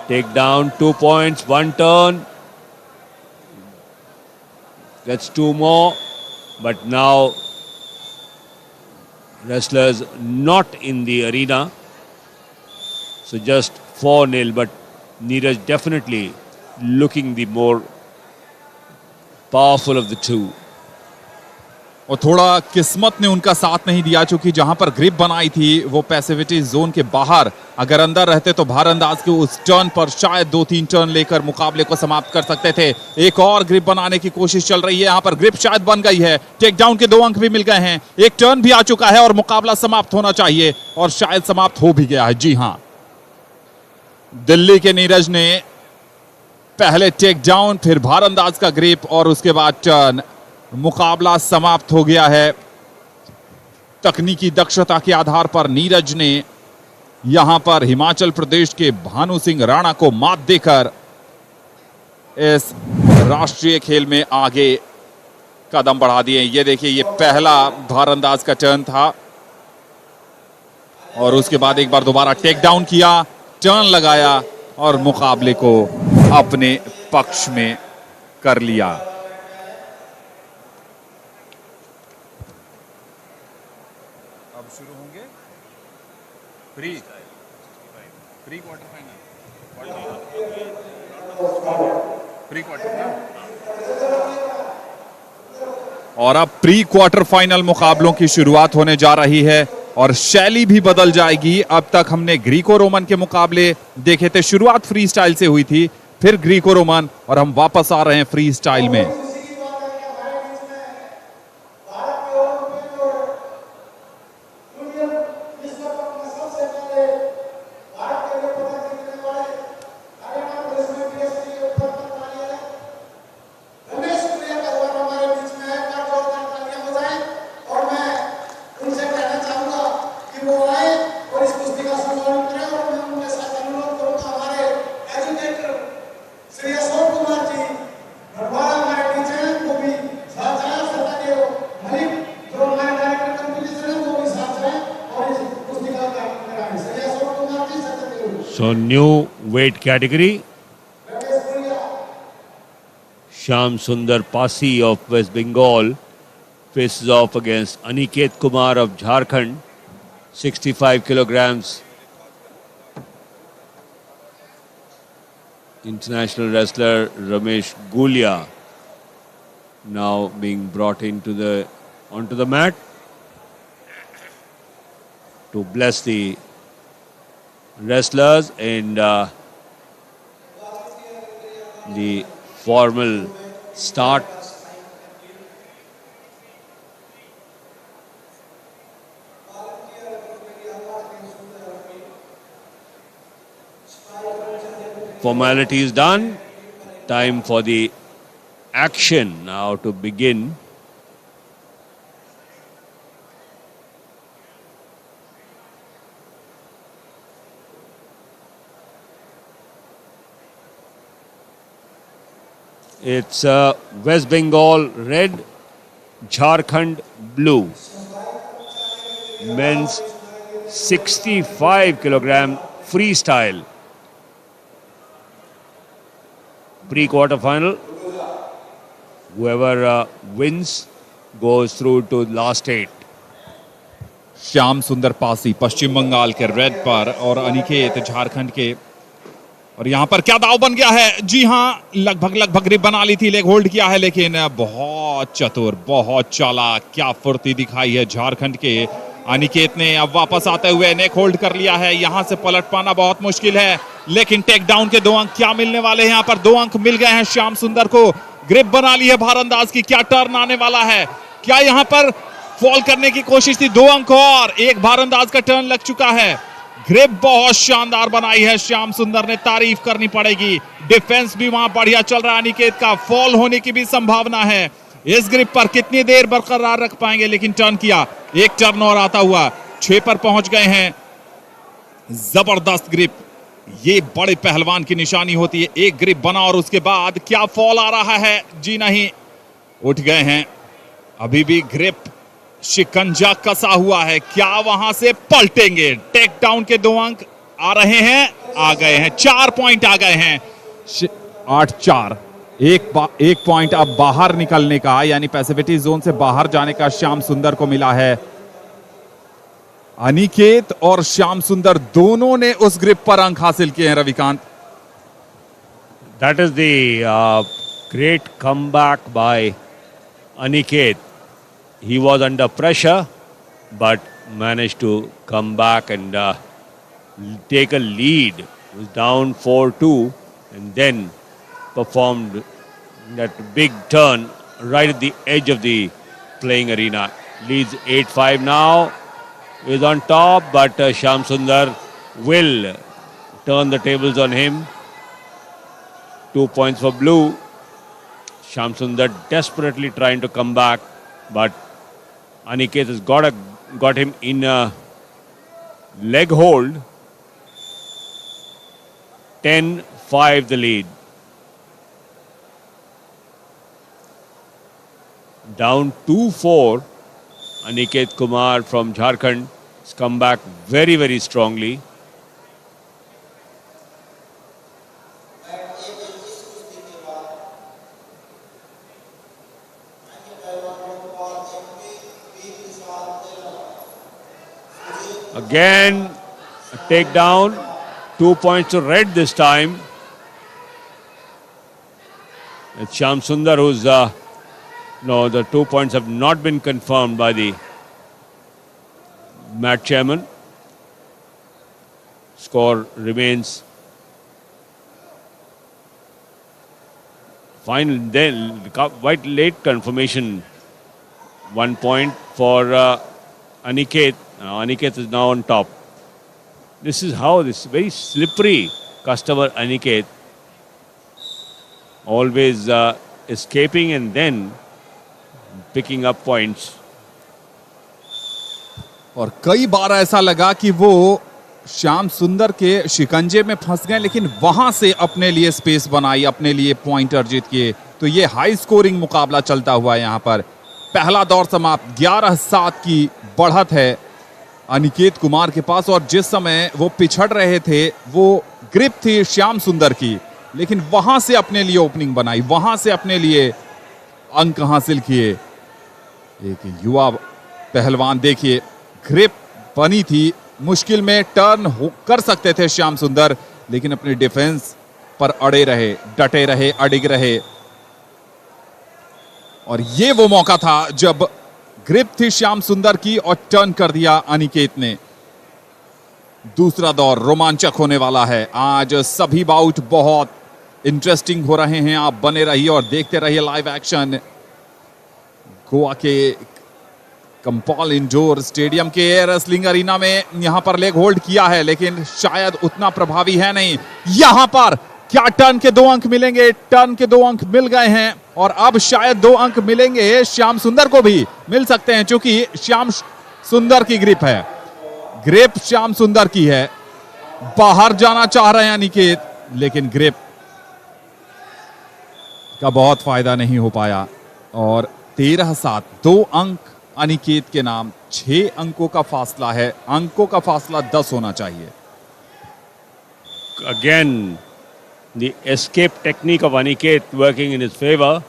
A: take down 2 points, 1 turn. Gets 2 more, but now wrestlers not in the arena. So just 4-0, but Neeraj definitely looking the more powerful of the two.
B: और थोड़ा किस्मत ने उनका साथ नहीं दिया, चूंकि जहां पर grip बनाई थी वो पैसिविटी जोन के बाहर, अगर अंदर रहते तो भार अंदाज के उस टर्न पर शायद 2-3 टर्न लेकर मुकाबले को समाप्त कर सकते थे। एक और ग्रिप बनाने की कोशिश चल रही है, यहां पर ग्रिप शायद बन गई है। टेक डाउन के 2 अंक भी मिल गए हैं, एक टर्न भी आ चुका है और मुकाबला समाप्त होना चाहिए और शायद समाप्त हो भी गया है। जी हां, दिल्ली के नीरज ने पहले टेक डाउन, फिर भार अंदाज का ग्रिप और उसके बाद टर्न। मुकाबला समाप्त हो गया है। तकनीकी दक्षता के आधार पर नीरज ने यहां पर हिमाचल प्रदेश के भानु सिंह राणा को मात देकर इस राष्ट्रीय खेल में आगे कदम बढ़ा दिए। ये देखिए, ये पहला भारंदाज का टर्न था और उसके बाद एक बार दोबारा टेक डाउन किया, टर्न लगाया और मुकाबले को अपने पक्ष में कर लिया।
C: अब शुरू होंगे pre pre quarter final, pre quarter ना।
B: और अब प्री क्वार्टर फाइनल मुकाबलों की शुरुआत होने जा रही है और शैली भी बदल जाएगी। अब तक हमने ग्रीको रोमन के मुकाबले देखे थे, शुरुआत फ्री स्टाइल से हुई थी, फिर ग्रीको रोमन और हम वापस आ रहे हैं फ्री स्टाइल में।
A: So new weight category, Shyam Sundar Pasi of West Bengal faces off against Aniket Kumar of Jharkhand, 65 kilograms. International wrestler Ramesh Gulia now being brought into the onto the mat to bless the wrestlers and the formal start. Formality is done. Time for the action now to begin. It's West Bengal red, Jharkhand blue. Men's 65 kilogram freestyle. Pre-quarter final. Whoever wins goes through to last 8.
B: Shyam Sundar Pasi Paschim Bengal के red पर और अनिकेत झारखंड के। और यहां पर क्या दाव बन गया है? जी हां, लगभग लगभग ग्रिप बना ली थी, लेग होल्ड किया है, लेकिन बहुत चतुर, बहुत चालाक, क्या फुर्ती दिखाई है झारखंड के अनिकेत ने। अब वापस आते हुए नेक होल्ड कर लिया है, यहां से पलट पाना बहुत मुश्किल है, लेकिन टेक डाउन के 2 अंक क्या मिलने वाले हैं? यहां पर 2 अंक मिल गए हैं श्याम सुंदर को। ग्रिप बना ली है भारंदाज की, क्या टर्न आने वाला है? क्या यहां पर फॉल करने की कोशिश थी? 2 अंक और एक भारंदाज का टर्न लग चुका है। ग्रिप बहुत शानदार बनाई है श्याम सुंदर ने, तारीफ करनी पड़ेगी। डिफेंस भी वहां बढ़िया चल रहा है अनिकेत का, फॉल होने की भी संभावना है। इस ग्रिप पर कितनी देर बरकरार रख पाएंगे? लेकिन टर्न किया, एक टर्न और आता हुआ 6 पर पहुंच गए हैं। जबरदस्त ग्रिप, ये बड़े पहलवान की निशानी होती है। एक ग्रिप बना और उसके बाद क्या फॉल आ रहा है? जी नहीं, उठ गए हैं। अभी भी ग्रिप शिकंजा कसा हुआ है, क्या वहां से पलटेंगे? टेक डाउन के 2 अंक आ रहे हैं, आ गए हैं, 4 पॉइंट आ गए हैं। 8-4, एक पॉइंट अब बाहर निकलने का, यानी पैसिविटी जोन से बाहर जाने का श्याम सुंदर को मिला है। अनिकेत और श्याम सुंदर दोनों ने उस ग्रिप पर अंक हासिल किए हैं। Ravikant,
A: That is the great comeback by Aniket. He was under pressure, but managed to come back and take a lead. Was down 4-2 and then performed that big turn right at the edge of the playing arena. Leads 8-5 now. Is on top, but Shyam Sundar will turn the tables on him. 2 points for blue. Shyam Sundar desperately trying to come back, but Aniket has got him in a leg hold. 10-5 the lead. Down 2-4. Aniket Kumar from Jharkhand has come back very, very strongly. Again, a takedown. 2 points to red this time. It's Shyam Sundar who's no, the 2 points have not been confirmed by the match chairman. Score remains final. Then quite late confirmation. 1 point for Aniket. Aniket is now on top. This is how this very slippery customer Aniket always escaping and then picking up points.
B: और कई bar ऐसा लगा कि वो श्याम सुंदर K शिकंजे में फंस गए, लेकिन वहां से अपने लिए स्पेस बनाई, अपने लिए पॉइंट अर्जित किए। तो ये हाई स्कोरिंग मुकाबला चलता हुआ है यहां पर। पहला दौर समाप्त, 11-7 की बढ़त है अनिकेत कुमार के पास। और जिस समय वो पिछड़ रहे थे वो ग्रिप थी श्याम सुंदर की, लेकिन वहां से अपने लिए ओपनिंग बनाई, वहां से अपने लिए अंक हासिल किए। एक युवा पहलवान, देखिए ग्रिप बनी थी, मुश्किल में टर्न हो कर सकते थे श्याम सुंदर, लेकिन अपने डिफेंस पर अड़े रहे, डटे रहे, अडिग रहे। और ये वो मौका था जब ग्रिप थी श्याम सुंदर की और टर्न कर दिया अनिकेत ने। दूसरा दौर रोमांचक होने वाला है। आज सभी बाउट बहुत इंटरेस्टिंग हो रहे हैं। आप बने रहिए और देखते रहिए लाइव एक्शन गोवा के कंपाल इंडोर स्टेडियम के रेसलिंग अरीना में। यहां पर लेग होल्ड किया है, लेकिन शायद उतना प्रभावी है नहीं। यहां पर क्या टर्न के 2 अंक मिलेंगे? टर्न के 2 अंक मिल गए हैं और अब शायद 2 अंक मिलेंगे श्याम सुंदर को भी, मिल सकते हैं, क्योंकि श्याम सुंदर की ग्रिप है, ग्रिप श्याम सुंदर की है। बाहर जाना चाह रहे हैं अनिकेत, लेकिन ग्रिप का बहुत फायदा नहीं हो पाया। और 13-7, 2 अंक अनिकेत के नाम, 6 अंकों का फासला है। अंकों का फासला 10 होना चाहिए।
A: Again, the escape technique of Aniket working in his favor.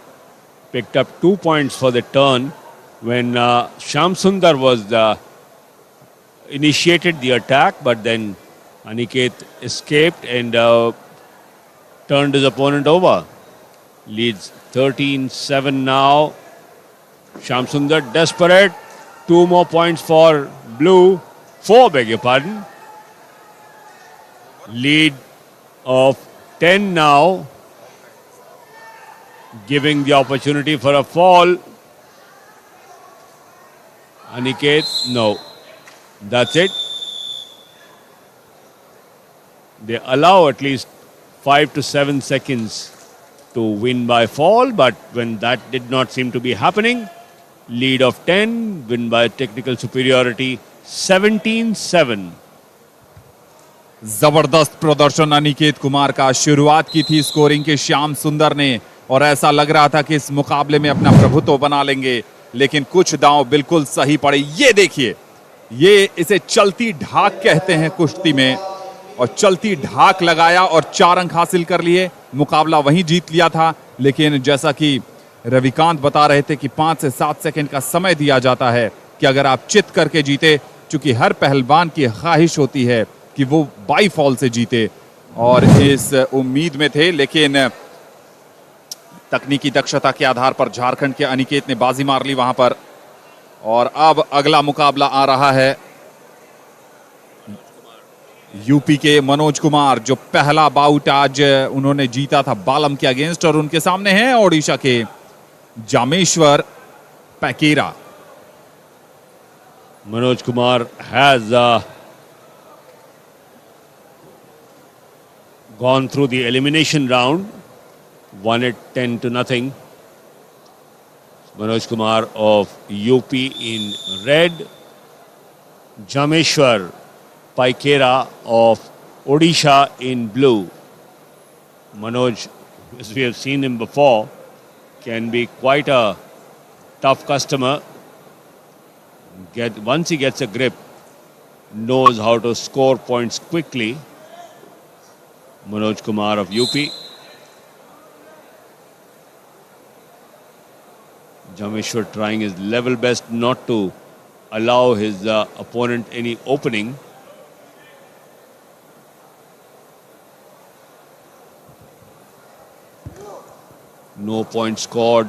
A: Picked up 2 points for the turn when Shyam Sundar was initiated the attack, but then Aniket escaped and turned his opponent over. Leads 13-7 now. Shyam Sundar desperate. 2 more points for blue. 4, beg your pardon. Lead of 10 now, giving the opportunity for a fall. Aniket, no. That's it. They allow at least 5 to 7 seconds to win by fall, but when that did not seem to be happening, lead of 10, win by technical superiority, 17-7.
B: जबरदस्त प्रदर्शन अनिकेत कुमार का। शुरुआत की थी scoring K Shyam सुंदर ने और ऐसा लग रहा था कि इस मुकाबले में अपना प्रभुत्व बना लेंगे। लेकिन कुछ दांव बिल्कुल सही पड़े। ये देखिए, ये इसे चलती ढाक कहते हैं कुश्ती में, और चलती ढाक लगाया और 4 अंक हासिल कर लिए। मुकाबला वहीं जीत लिया था, लेकिन जैसा कि रविकांत बता रहे थे कि 5 से 7 सेकंड का समय दिया जाता है कि अगर आप चित करके जीते, चूंकि हर पहलवान की ख्वाहिश होती है कि वो बाई फॉल से जीते, और इस उम्मीद में थे, लेकिन तकनीकी दक्षता के आधार पर झारखंड के अनिकेत ने बाजी मार ली वहां पर। और अब अगला मुकाबला आ रहा है यूपी के मनोज कुमार, जो पहला बाउट आज उन्होंने जीता था बालम के अगेंस्ट, और उनके सामने हैं ओडिशा के Jameshwar Paikera.
A: Manoj Kumar has gone through the elimination round, won it 10-0. Manoj Kumar of UP in red, Jameshwar Paikera of Odisha in blue. Manoj, as we have seen him before, can be quite a tough customer. Once he gets a grip, knows how to score points quickly. Manoj Kumar of UP. Jameshwar trying his level best not to allow his opponent any opening. No points scored.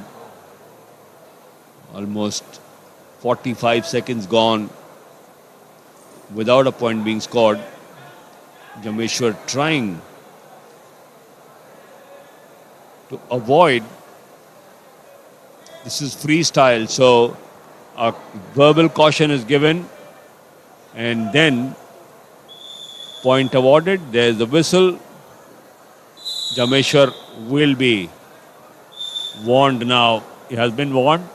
A: Almost 45 seconds gone without a point being scored. Jameshwar trying to avoid. This is freestyle, so a verbal caution is given and then point awarded. There's the whistle. Jameshwar will be warned now. He has been warned.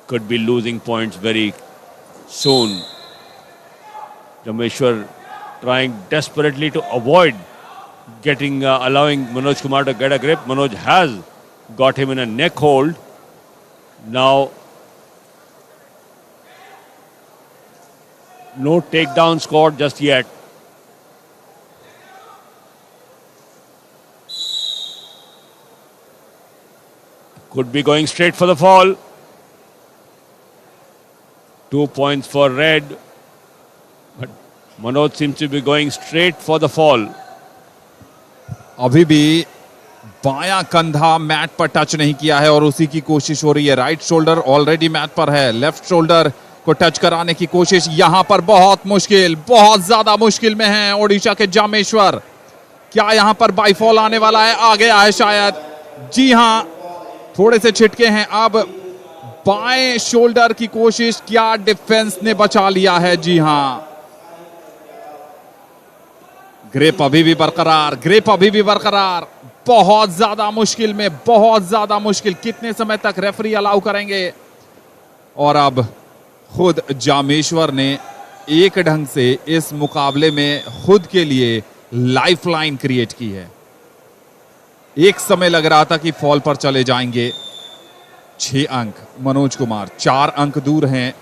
A: Could be losing points very soon. Jameshwar trying desperately to avoid allowing Manoj Kumar to get a grip. Manoj has got him in a neck hold. Now, no takedown scored just yet. Could be going straight for the fall. 2 points for red. But Manoj seems to be going straight for the fall.
B: अभी भी बायां कंधा mat पर touch नहीं किया है और उसी की कोशिश हो रही है। राइट शोल्डर ऑलरेडी मैट पर है, लेफ्ट शोल्डर को टच कराने की कोशिश यहां पर बहुत मुश्किल, बहुत ज्यादा मुश्किल में है ओडिशा के जामेश्वर। क्या यहां पर बाईफॉल आने वाला है? आ गया है शायद। जी हां, थोड़े से छिटके हैं। अब बाएं शोल्डर की कोशिश, क्या डिफेंस ने बचा लिया है? जी हां, ग्रिप अभी भी बरकरार, ग्रिप अभी भी बरकरार। बहुत ज्यादा मुश्किल में, बहुत ज्यादा मुश्किल। कितने समय तक रेफरी अलाउ करेंगे? और अब खुद जामेश्वर ने एक ढंग से इस मुकाबले में खुद के लिए लाइफलाइन क्रिएट की है। एक समय लग रहा था कि फॉल पर चले जाएंगे। 6 अंक मनोज कुमार, 4 अंक दूर हैं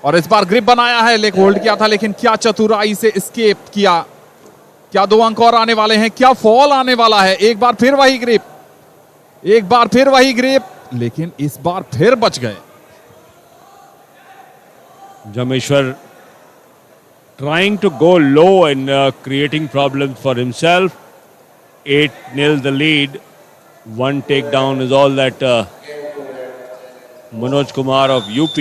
B: और इस बार ग्रिप बनाया है, लेग होल्ड किया था, लेकिन क्या चतुराई से एस्केप किया। क्या 2 अंक और आने वाले हैं? क्या फॉल आने वाला है? एक बार फिर वही ग्रिप, एक बार फिर वही ग्रिप, लेकिन इस बार फिर बच गए।
A: Jameshwar trying to go low and creating problems for himself. 8-0 the lead. 1 takedown is all that Manoj Kumar of UP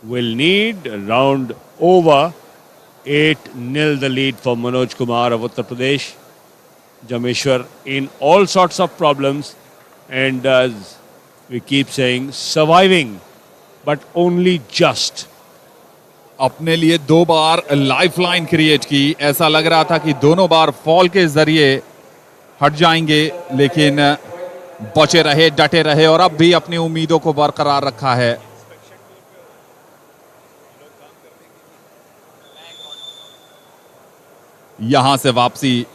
A: will need. Round over. 8-0 the lead for Manoj Kumar of Uttar Pradesh. Jameshwar in all sorts of problems and, as we keep saying, surviving, but only just.
B: अपने लिए 2 bar lifeline create की। ऐसा लग रहा था कि दोनों bar fall K जरिए हट जाएंगे, लेकिन बचे रहे, डटे रहे और अब भी अपनी उम्मीदों को बरकरार रखा है। यहां से वापसी।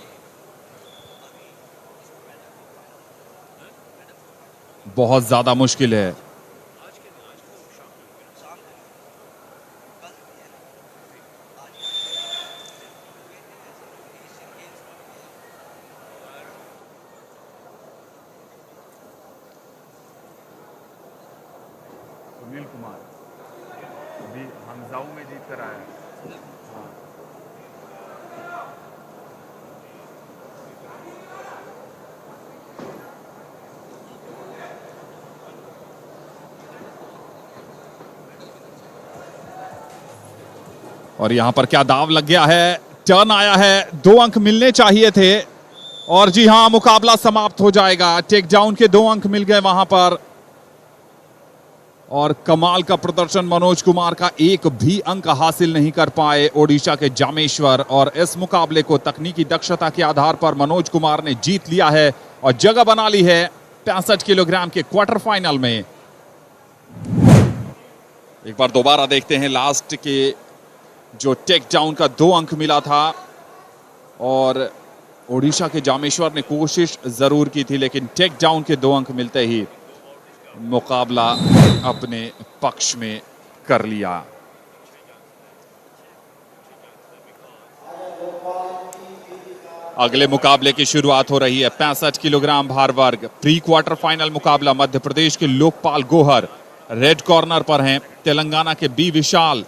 B: बहुत ज्यादा मुश्किल है।
C: सुनील कुमार अभी हंगजाऊ में जीत कर आया है। हाँ।
B: और यहां पर क्या दाव लग गया है, टर्न आया है, 2 अंक मिलने चाहिए थे और जी हां, मुकाबला समाप्त हो जाएगा। टेक डाउन के 2 अंक मिल गए वहां पर और कमाल का प्रदर्शन मनोज कुमार का, एक भी अंक हासिल नहीं कर पाए ओडिशा के जामेश्वर। और इस मुकाबले को तकनीकी दक्षता के आधार पर मनोज कुमार ने जीत लिया है और जगह बना ली है 65 किलोग्राम के क्वार्टर फाइनल में। एक बार दोबारा देखते हैं लास्ट के जो टेक डाउन का 2 अंक मिला था और ओडिशा के जामेश्वर ने कोशिश जरूर की थी, लेकिन टेक डाउन के 2 अंक मिलते ही मुकाबला अपने पक्ष में कर लिया। अगले मुकाबले की शुरुआत हो रही है। 65 किलोग्राम भार वर्ग प्री क्वार्टर फाइनल मुकाबला। मध्य प्रदेश के लोकपाल गोहर रेड कॉर्नर पर हैं, तेलंगाना के बी विशाल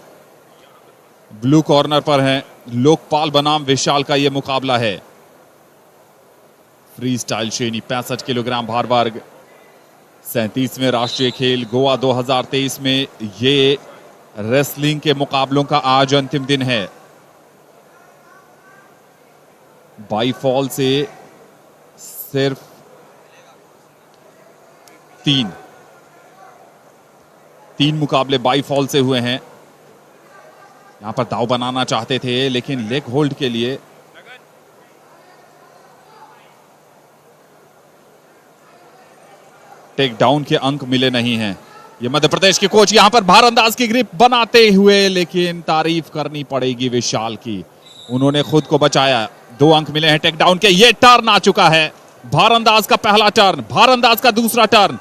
B: ब्लू कॉर्नर पर हैं। लोकपाल बनाम विशाल का यह मुकाबला है। फ्री स्टाइल श्रेणी 65 किलोग्राम भार वर्ग, 37वें राष्ट्रीय खेल गोवा 2023 में ये रेसलिंग के मुकाबलों का आज अंतिम दिन है। बाई फॉल से सिर्फ तीन मुकाबले बाई फॉल से हुए हैं। यहां पर दाव बनाना चाहते थे, लेकिन लेग होल्ड के लिए टेक डाउन के अंक मिले नहीं हैं। ये मध्य प्रदेश के कोच यहां पर भारंदाज की ग्रिप बनाते हुए, लेकिन तारीफ करनी पड़ेगी विशाल की, उन्होंने खुद को बचाया। 2 अंक मिले हैं टेक डाउन के। ये टर्न आ चुका है, भारंदाज का पहला टर्न, भारंदाज का दूसरा टर्न।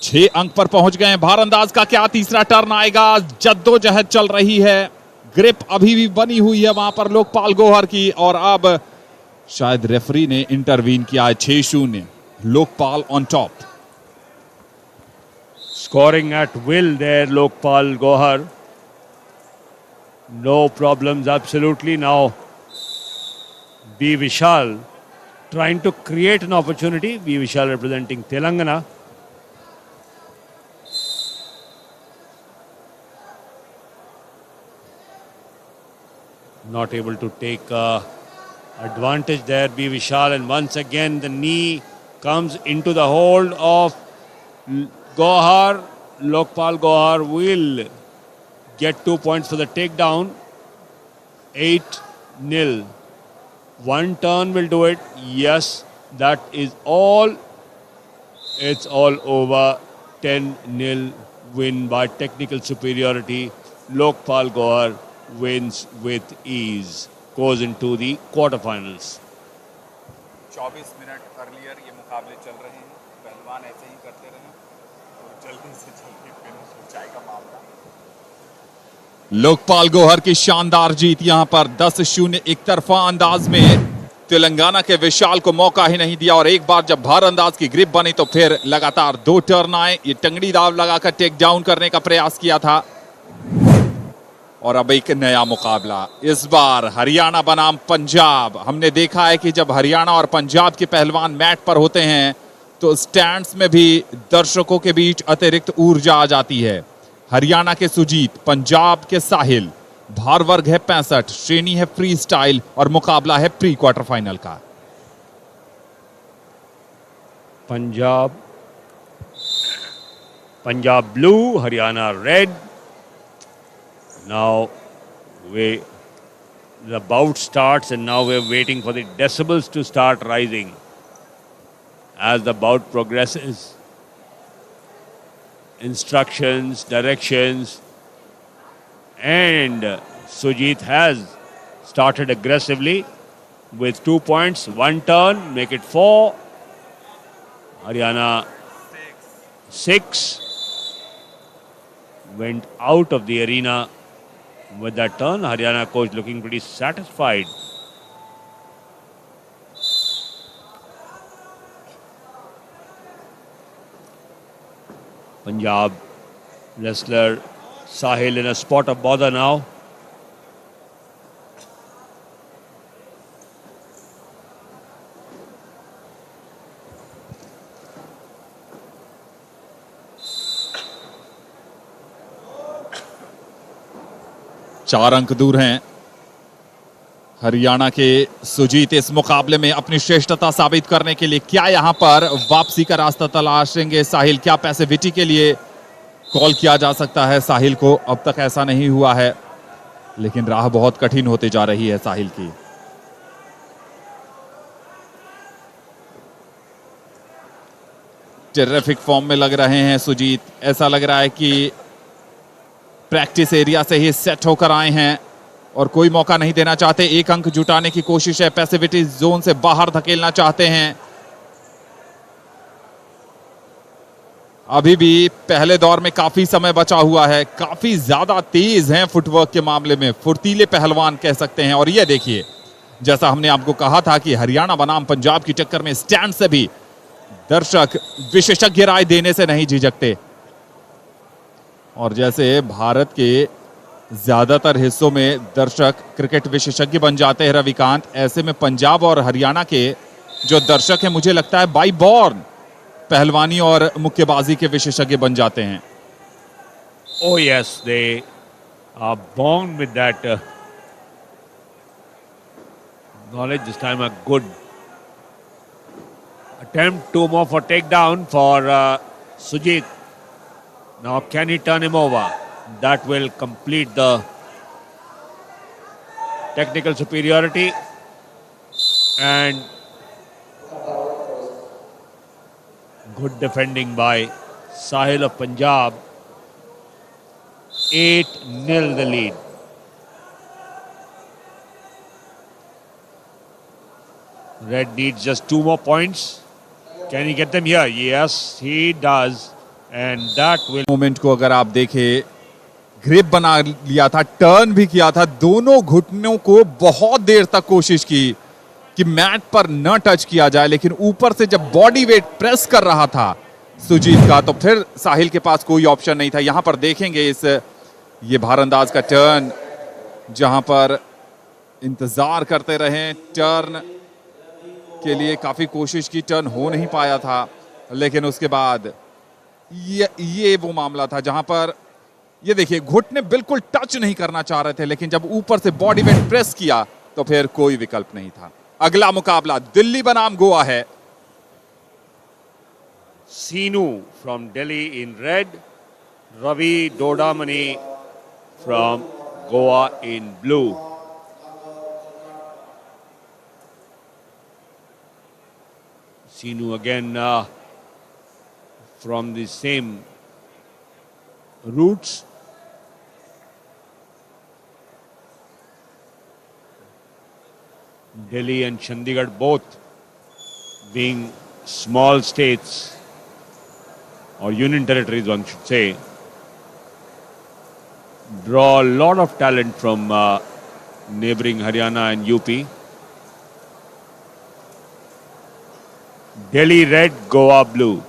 B: 6 अंक पर पहुंच गए हैं भारंदाज का। क्या तीसरा टर्न आएगा? जद्दोजहद चल रही है, ग्रिप अभी भी बनी हुई है वहां पर लोकपाल गोहर की और अब शायद रेफरी ने इंटरवीन किया है। 6-0, Lokpal on top.
A: Scoring at will there, Lokpal Gohar. No problems, absolutely. Now, B. Vishal trying to create an opportunity. B. Vishal representing Telangana. Not able to take advantage there, B. Vishal. And once again, the knee comes into the hold of Gohar. Lokpal Gohar will get 2 points for the takedown. 8-0. One turn will do it. Yes, that is all. It's all over. 10-0 win by technical superiority. Lokpal Gohar wins with ease. Goes into the quarterfinals.
C: 24 minute earlier ये मुकाबले चल रहे हैं, पहलवान ऐसे ही करते रहे तो जल्दी से जल्दी फिनिश हो जाएगा मामला।
B: लोकपाल गोहर की शानदार जीत यहां पर 10-0 एक तरफा अंदाज में। तेलंगाना के विशाल को मौका ही नहीं दिया और एक बार जब भार अंदाज की ग्रिप बनी तो फिर लगातार 2 टर्न आए। ये टंगड़ी दाव लगाकर टेक डाउन करने का प्रयास किया था और अब एक नया मुकाबला, इस बार हरियाणा बनाम पंजाब। हमने देखा है कि जब हरियाणा और पंजाब के पहलवान मैट पर होते हैं तो स्टैंड्स में भी दर्शकों के बीच अतिरिक्त ऊर्जा आ जाती है। हरियाणा के सुजीत, पंजाब के साहिल। भार वर्ग है 65, श्रेणी है फ्री स्टाइल और मुकाबला है प्री क्वार्टर फाइनल का।
A: Punjab, Punjab blue, Haryana red. Now the bout starts and now we're waiting for the decibels to start rising as the bout progresses. Instructions, directions, and Sujit has started aggressively with 2 points, 1 turn, make it 4. Haryana 6. Went out of the arena with that turn. Haryana coach looking pretty satisfied. Punjab wrestler Saahil in a spot of bother now.
B: चार अंक दूर हैं हरियाणा के सुजीत इस मुकाबले में अपनी श्रेष्ठता साबित करने के लिए। क्या यहां पर वापसी का रास्ता तलाशेंगे साहिल? क्या पैसिविटी के लिए कॉल किया जा सकता है साहिल को? अब तक ऐसा नहीं हुआ है, लेकिन राह बहुत कठिन होती जा रही है साहिल की। टेरिफिक फॉर्म में लग रहे हैं सुजीत। ऐसा लग रहा है कि प्रैक्टिस एरिया से ही सेट होकर आए हैं और कोई मौका नहीं देना चाहते। एक अंक जुटाने की कोशिश है, पैसिविटी जोन से बाहर धकेलना चाहते हैं। अभी भी पहले दौर में काफी समय बचा हुआ है। काफी ज्यादा तेज हैं फुटवर्क के मामले में, फुर्तीले पहलवान कह सकते हैं। और ये देखिए, जैसा हमने आपको कहा था कि हरियाणा बनाम पंजाब की टक्कर में स्टैंड से भी दर्शक विशेषज्ञ राय देने से नहीं झिझकते। और जैसे भारत के ज्यादातर हिस्सों में दर्शक क्रिकेट विशेषज्ञ बन जाते हैं रविकांत, ऐसे में पंजाब और हरियाणा के जो दर्शक हैं, मुझे लगता है बाई बॉर्न पहलवानी और मुक्केबाजी के विशेषज्ञ बन जाते हैं।
A: Oh yes, they are born with that knowledge. This time a good attempt, two more for takedown for Sujit. Now can he turn him over? That will complete the technical superiority and good defending by Sahil of Punjab. 8-0 the lead. Red needs just 2 more points. Can he get them here? Yes, he does. And that will...
B: Moment को अगर आप देखें, grip बना लिया था, turn भी किया था, दोनों घुटनों को बहुत देर तक कोशिश की कि मैट पर न टच किया जाए, लेकिन ऊपर से जब बॉडी वेट प्रेस कर रहा था सुजीत का, तो फिर साहिल के पास कोई ऑप्शन नहीं था। यहां पर देखेंगे इस ये भारंदाज का टर्न, जहां पर इंतजार करते रहे, टर्न के लिए काफी कोशिश की, टर्न हो नहीं पाया था, लेकिन उसके बाद ये वो मामला था जहां पर ये देखिए घुटने बिल्कुल टच नहीं करना चाह रहे थे, लेकिन जब ऊपर से बॉडी वेट प्रेस किया तो फिर कोई विकल्प नहीं था। अगला मुकाबला दिल्ली बनाम गोवा है।
A: Sinu from Delhi in red, Ravi Dodamani from Goa in blue. Sinu again from the same roots. Delhi and Chandigarh both being small states or union territories, one should say, draw a lot of talent from neighboring Haryana and UP. Delhi red, Goa blue.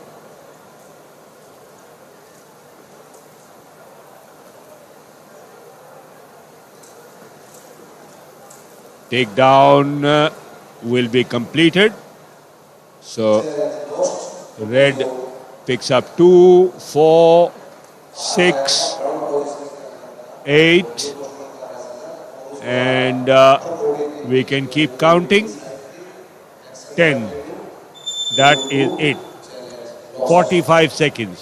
A: Takedown will be completed. So red picks up 2, 4, 6, 8, and we can keep counting. 10. That is it. 45 seconds.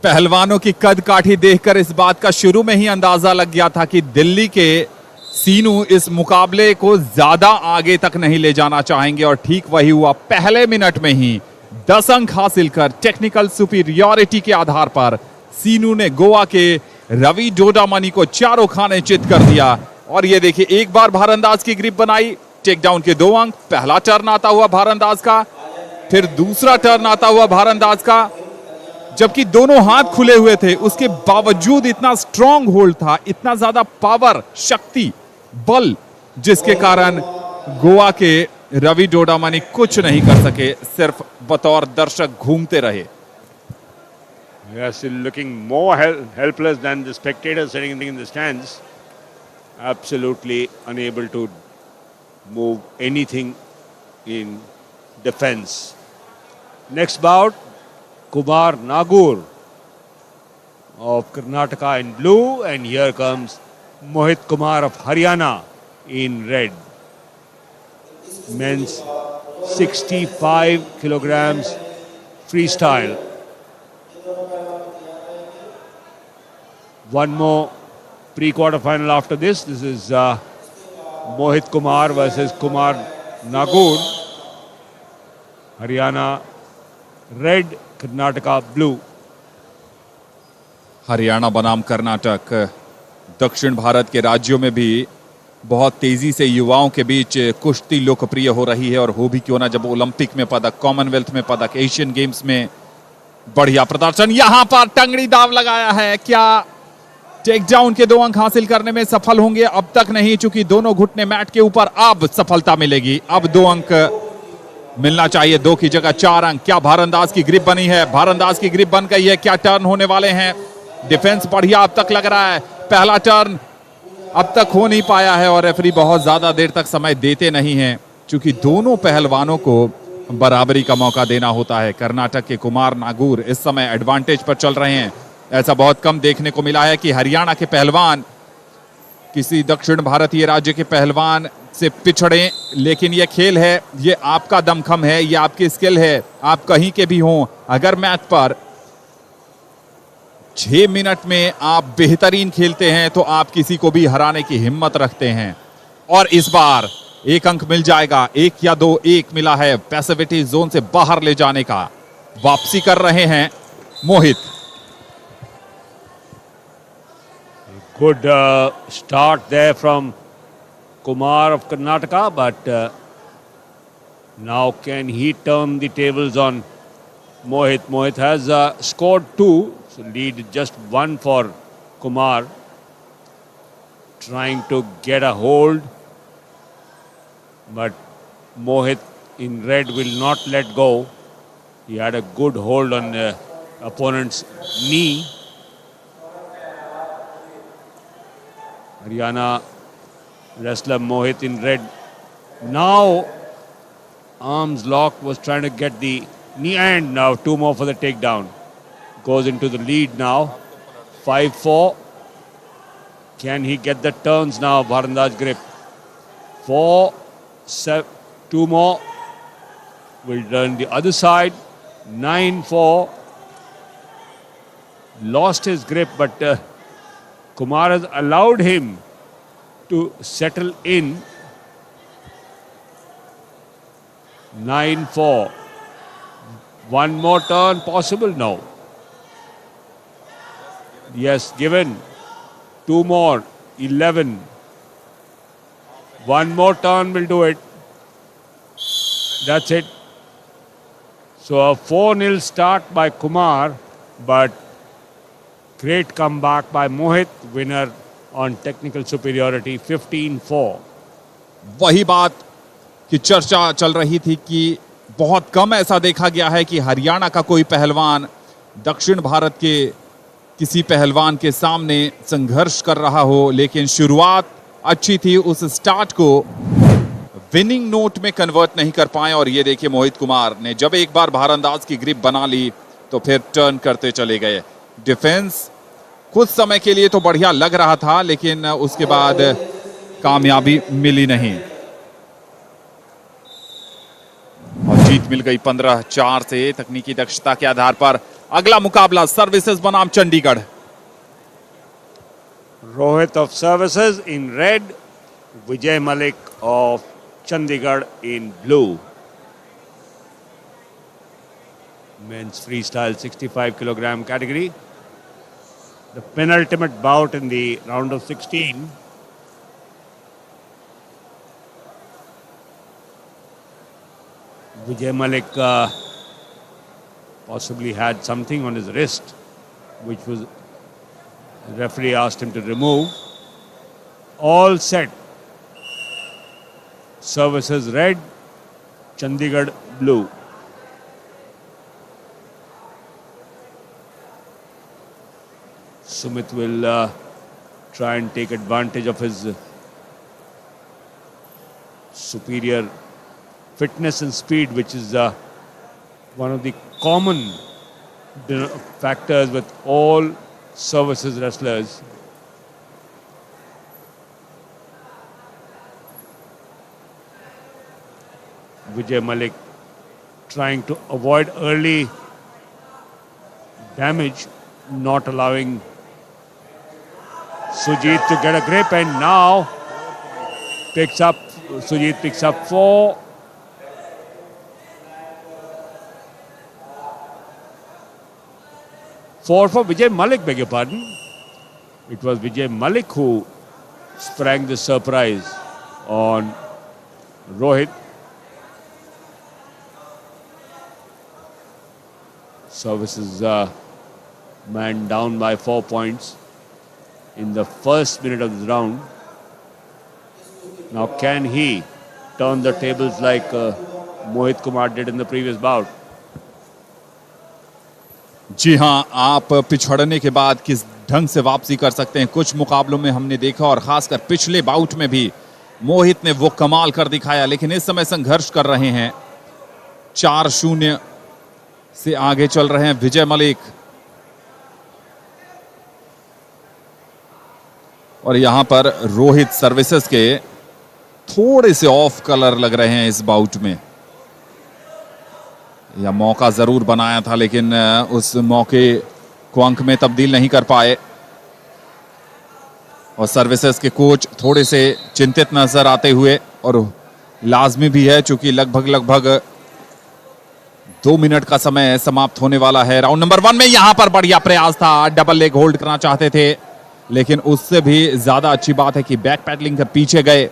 B: पहलवानों की कद काठी देखकर इस बात का शुरू में ही अंदाजा लग गया था कि दिल्ली के सीनू इस मुकाबले को ज्यादा आगे तक नहीं ले जाना चाहेंगे, और ठीक वही हुआ। पहले मिनट में ही 10 अंक हासिल कर टेक्निकल सुपीरियॉरिटी के आधार पर सीनू ने गोवा के रवि डोडामणि को चारों खाने चित कर दिया। और ये देखिए, एक बार भारंदाज की ग्रिप बनाई, टेक डाउन के 2 अंक। पहला टर्न आता हुआ भारंदाज का, फिर दूसरा टर्न आता हुआ भारंदाज का, जबकि दोनों हाथ खुले हुए थे, उसके बावजूद इतना स्ट्रांग होल्ड था, इतना ज्यादा पावर, शक्ति, बल, जिसके कारण गोवा के रवि डोडामणि कुछ नहीं कर सके, सिर्फ बतौर दर्शक घूमते रहे।
A: Yes, looking more helpless than the spectators sitting in the stands. Absolutely unable to move anything in defense. Next bout, Kumar Nagur of Karnataka in blue, and here comes Mohit Kumar of Haryana in red. Men's 65 kilograms freestyle. One more pre-quarterfinal after this. This is Mohit Kumar versus Kumar Nagur. Haryana red, Karnataka blue.
B: Haryana बनाम कर्नाटक। दक्षिण Bharat K राज्यों में भी बहुत तेजी से युवाओं K beach कुश्ती लोकप्रिय हो रही है, और हो भी क्यों ना जब ओलंपिक में पदक, कॉमनवेल्थ में पदक, एशियन गेम्स में बढ़िया प्रदर्शन। यहां पर टंगड़ी दाव लगाया है, क्या टेक डाउन के 2 अंक हासिल करने में सफल होंगे? अब तक नहीं, चूंकि दोनों घुटने मैट के ऊपर। अब सफलता मिलेगी, अब 2 अंक मिलना चाहिए, 2 की जगह 4 अंक। क्या भारंदाज की ग्रिप बनी है? भारंदाज की ग्रिप बन गई है। क्या टर्न होने वाले हैं? डिफेंस बढ़िया अब तक लग रहा है। पहला टर्न अब तक हो नहीं पाया है और रेफरी बहुत ज्यादा देर तक समय देते नहीं हैं, क्योंकि दोनों पहलवानों को बराबरी का मौका देना होता है। कर्नाटक के कुमार नागूर इस समय एडवांटेज पर चल रहे हैं। ऐसा बहुत कम देखने को मिला है कि हरियाणा के पहलवान किसी दक्षिण भारतीय राज्य के पहलवान से पिछड़े, लेकिन यह खेल है, ये आपका दमखम है, ये आपकी स्किल है। आप कहीं के भी हों, अगर मैच पर 6 मिनट में आप बेहतरीन खेलते हैं तो आप किसी को भी हराने की हिम्मत रखते हैं। और इस बार 1 अंक मिल जाएगा, 1 या 2, 1 मिला है पैसिविटी जोन से बाहर ले जाने का। वापसी कर रहे हैं मोहित।
A: Good start there from Kumar of Karnataka, but now can he turn the tables on Mohit? Mohit has scored 2, so lead just 1 for Kumar. Trying to get a hold, but Mohit in red will not let go. He had a good hold on the opponent's knee. Haryana wrestler Mohit in red. Now arms locked, was trying to get the knee, and now 2 more for the takedown. Goes into the lead now. 5-4. Can he get the turns now? Bharandaj grip. 4, 7, 2 more. Will turn the other side. 9-4. Lost his grip, but Kumar has allowed him to settle in. 9-4. One more turn possible? No. Yes, given. 2 more. 11. One more turn will do it. That's it. So a 4-0 start by Kumar, but great comeback by Mohit, winner on technical superiority, 15-4.
B: वही बात की चर्चा चल रही थी कि बहुत कम ऐसा देखा गया है कि हरियाणा का कोई पहलवान दक्षिण भारत के किसी पहलवान के सामने संघर्ष कर रहा हो, लेकिन शुरुआत अच्छी थी, उस स्टार्ट को विनिंग नोट में कन्वर्ट नहीं कर पाए। और ये देखिए मोहित कुमार ने जब एक बार भारंदाज की ग्रिप बना ली तो फिर टर्न करते चले गए। डिफेंस कुछ समय के लिए तो बढ़िया लग रहा था, लेकिन उसके बाद कामयाबी मिली नहीं और जीत मिल गई 15-4 से तकनीकी दक्षता के आधार पर। अगला मुकाबला सर्विसेज बनाम Chandigarh.
A: Rohit of Services in red, Vijay Malik of Chandigarh in blue. Men's freestyle 65 kilogram category. The penultimate bout in the round of 16. Vijay Malik Possibly had something on his wrist, which was the referee asked him to remove. All set. Services red, Chandigarh blue. Sumit will try and take advantage of his superior fitness and speed, which is one of the common factors with all services wrestlers. Vijay Malik trying to avoid early damage, not allowing Sujeet to get a grip, and now picks up, Sujeet picks up 4. 4 for Vijay Malik, beg your pardon. It was Vijay Malik who sprang the surprise on Rohit. Services man down by 4 points in the first minute of this round. Now can he turn the tables like Mohit Kumar did in the previous bout?
B: जी हाँ, आप पिछड़ने K बाद किस ढंग से वापसी कर सकते हैं, कुछ मुकाबलों में हमने देखा और खासकर पिछले बाउट में भी मोहित ने वो कमाल कर दिखाया। लेकिन इस समय संघर्ष कर रहे हैं, 4-0 से आगे चल रहे हैं विजय मलिक। और यहां पर रोहित सर्विसेज के थोड़े से ऑफ कलर लग रहे हैं इस बाउट में। या मौका जरूर बनाया था लेकिन उस मौके को अंक में तब्दील नहीं कर पाए। और सर्विसेज के कोच थोड़े से चिंतित नजर आते हुए, और लाजमी भी है चूंकि लगभग लगभग 2 मिनट का समय समाप्त होने वाला है। राउंड नंबर 1 में यहां पर बढ़िया प्रयास था, डबल लेग होल्ड करना चाहते थे, लेकिन उससे भी ज्यादा अच्छी बात है कि बैक पैडलिंग के पीछे गए